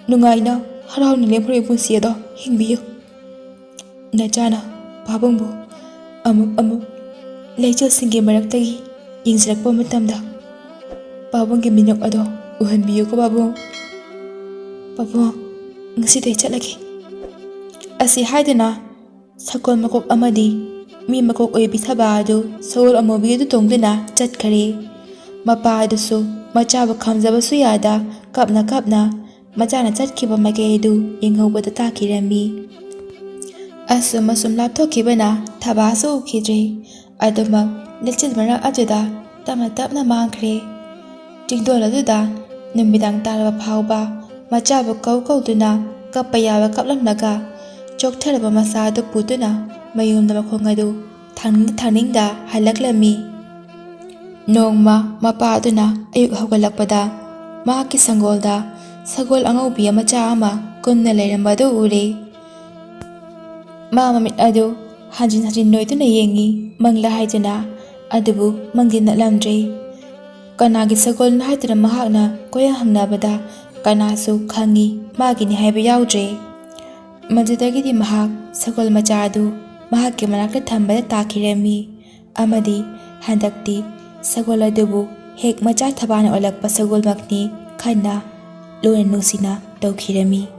ꯅꯨꯡꯉꯥꯏꯅ ꯍꯔꯥꯎꯅ ꯂꯦꯝꯍꯧꯔꯤꯕ ꯄꯨꯟꯁꯤ ꯑꯗꯣ ꯍꯤꯡꯕꯤꯌꯨ꯫" ꯅꯆꯥꯅ ꯄꯥꯕꯨꯡꯕꯨ ꯑꯃꯨꯛ ꯑꯃꯨꯛ ꯂꯩꯆꯤꯜꯁꯤꯡꯒꯤ ꯃꯔꯛꯇꯒꯤ ꯌꯦꯡꯖꯔꯛꯄ ꯃꯇꯝꯗ, "ꯄꯥꯕꯨꯡꯒꯤ ꯃꯤꯅꯣꯛ ꯑꯗꯣ ꯎꯍꯟꯕꯤꯌꯨꯀꯣ ꯄꯥꯕꯨꯡ꯫ ꯄꯥꯕꯨꯡ, ꯉꯁꯤꯗꯤ ꯑꯩ ꯆꯠꯂꯒꯦ" ꯑꯁꯤ ꯍꯥꯏꯗꯨꯅ ꯁꯒꯣꯜ ꯃꯀꯣꯛ ꯑꯃꯗꯤ ꯃꯤ ꯃꯀꯣꯛ ꯑꯣꯏꯕꯤ ꯊꯕꯥ ꯑꯗꯨ ꯁꯒꯣꯜ ꯑꯃꯨꯕꯤ ꯑꯗꯨ ꯇꯣꯡꯗꯨꯅ ꯆꯠꯈꯔꯦ꯫ ꯃꯄꯥ ꯑꯗꯨꯁꯨ ꯃꯆꯥꯕꯨ ꯈꯥꯝꯖꯕꯁꯨ ꯌꯥꯗ ꯀꯞꯅ ꯀꯞꯅ ꯃꯆꯥꯅ ꯆꯠꯈꯤꯕ ꯃꯥꯏꯀꯩ ꯑꯗꯨ ꯌꯦꯡꯍꯧꯕꯗ ꯇꯥꯈꯤꯔꯝꯃꯤ꯫ ꯑꯁꯨꯝ ꯑꯁꯨꯝ ꯂꯥꯞꯊꯣꯛꯈꯤꯕꯅ ꯊꯕꯥꯁꯨ ꯎꯈꯤꯗ꯭ꯔꯦ꯫ ꯑꯗꯨꯃꯛ ꯂꯩꯆꯤꯜ ꯃꯔꯛ ꯑꯗꯨꯗ ꯇꯞꯅ ꯇꯞꯅ ꯃꯥꯡꯈ꯭ꯔꯦ꯫ ꯆꯤꯡꯗꯣꯜ ꯑꯗꯨꯗ ꯅꯨꯃꯤꯗꯥꯡ ꯇꯥꯔꯕ ꯐꯥꯎꯕ ꯃꯆꯥꯕꯨ ꯀꯧ ꯀꯧꯗꯨꯅ ꯀꯞꯄ ꯌꯥꯕ ꯀꯞꯂꯝꯂꯒ ꯆꯣꯛꯊꯔꯕ ꯃꯁꯥ ꯑꯗꯨ ꯄꯨꯗꯨꯅ ꯃꯌꯨꯝꯗ ꯃꯈꯣꯡ ꯑꯗꯨ ꯊꯥꯡꯅꯤꯡ ꯊꯥꯡꯅꯤꯡꯗ ꯍꯜꯂꯛꯂꯝꯃꯤ꯫ ꯅꯣꯡꯃ ꯃꯄꯥ ꯑꯗꯨꯅ ꯑꯌꯨꯛ ꯍꯧꯒꯠꯂꯛꯄꯗ ꯃꯍꯥꯛꯀꯤ ꯁꯪꯒꯣꯜꯗ ꯁꯒꯣꯜ ꯑꯉꯧꯕꯤ ꯃꯆꯥ ꯑꯃ ꯀꯨꯝꯅ ꯂꯩꯔꯝꯕ ꯑꯗꯨ ꯎꯔꯦ꯫ ꯃꯥ ꯃꯃꯤꯠ ꯑꯗꯨ ꯍꯟꯖꯤꯟ ꯍꯟꯖꯤꯟ ꯅꯣꯏꯗꯨꯅ ꯌꯦꯡꯉꯤ, ꯃꯪꯂꯥ ꯍꯥꯏꯗꯨꯅ, ꯑꯗꯨꯕꯨ ꯃꯪꯗꯤ ꯅꯠꯂꯝꯗ꯭ꯔꯦ꯫ ꯀꯅꯥꯒꯤ ꯁꯒꯣꯜꯅꯣ ꯍꯥꯏꯗꯨꯅ ꯃꯍꯥꯛꯅ ꯀꯣꯏꯍꯪ ꯍꯪꯅꯕꯗ ꯀꯅꯥꯁꯨ ꯈꯪꯉꯤ ꯃꯥꯒꯤꯅꯤ ꯍꯥꯏꯕ ꯌꯥꯎꯗ꯭ꯔꯦ꯫ ꯃꯗꯨꯗꯒꯤꯗꯤ ꯃꯍꯥꯛ ꯁꯒꯣꯜ ꯃꯆꯥ ꯑꯗꯨ ꯃꯍꯥꯛꯀꯤ ꯃꯅꯥꯛꯇ ꯊꯝꯕꯗ ꯇꯥꯈꯤꯔꯝꯃꯤ꯫ ꯑꯃꯗꯤ ꯍꯟꯗꯛꯇꯤ ꯁꯒꯣꯜ ꯑꯗꯨꯕꯨ ꯍꯦꯛ ꯃꯆꯥ ꯊꯕꯥꯅ ꯑꯣꯜꯂꯛꯄ ꯁꯒꯣꯜꯃꯛꯅꯤ ꯈꯟꯅ ꯂꯨꯅ ꯅꯨꯡꯁꯤꯅ ꯇꯧꯈꯤꯔꯝꯃꯤ꯫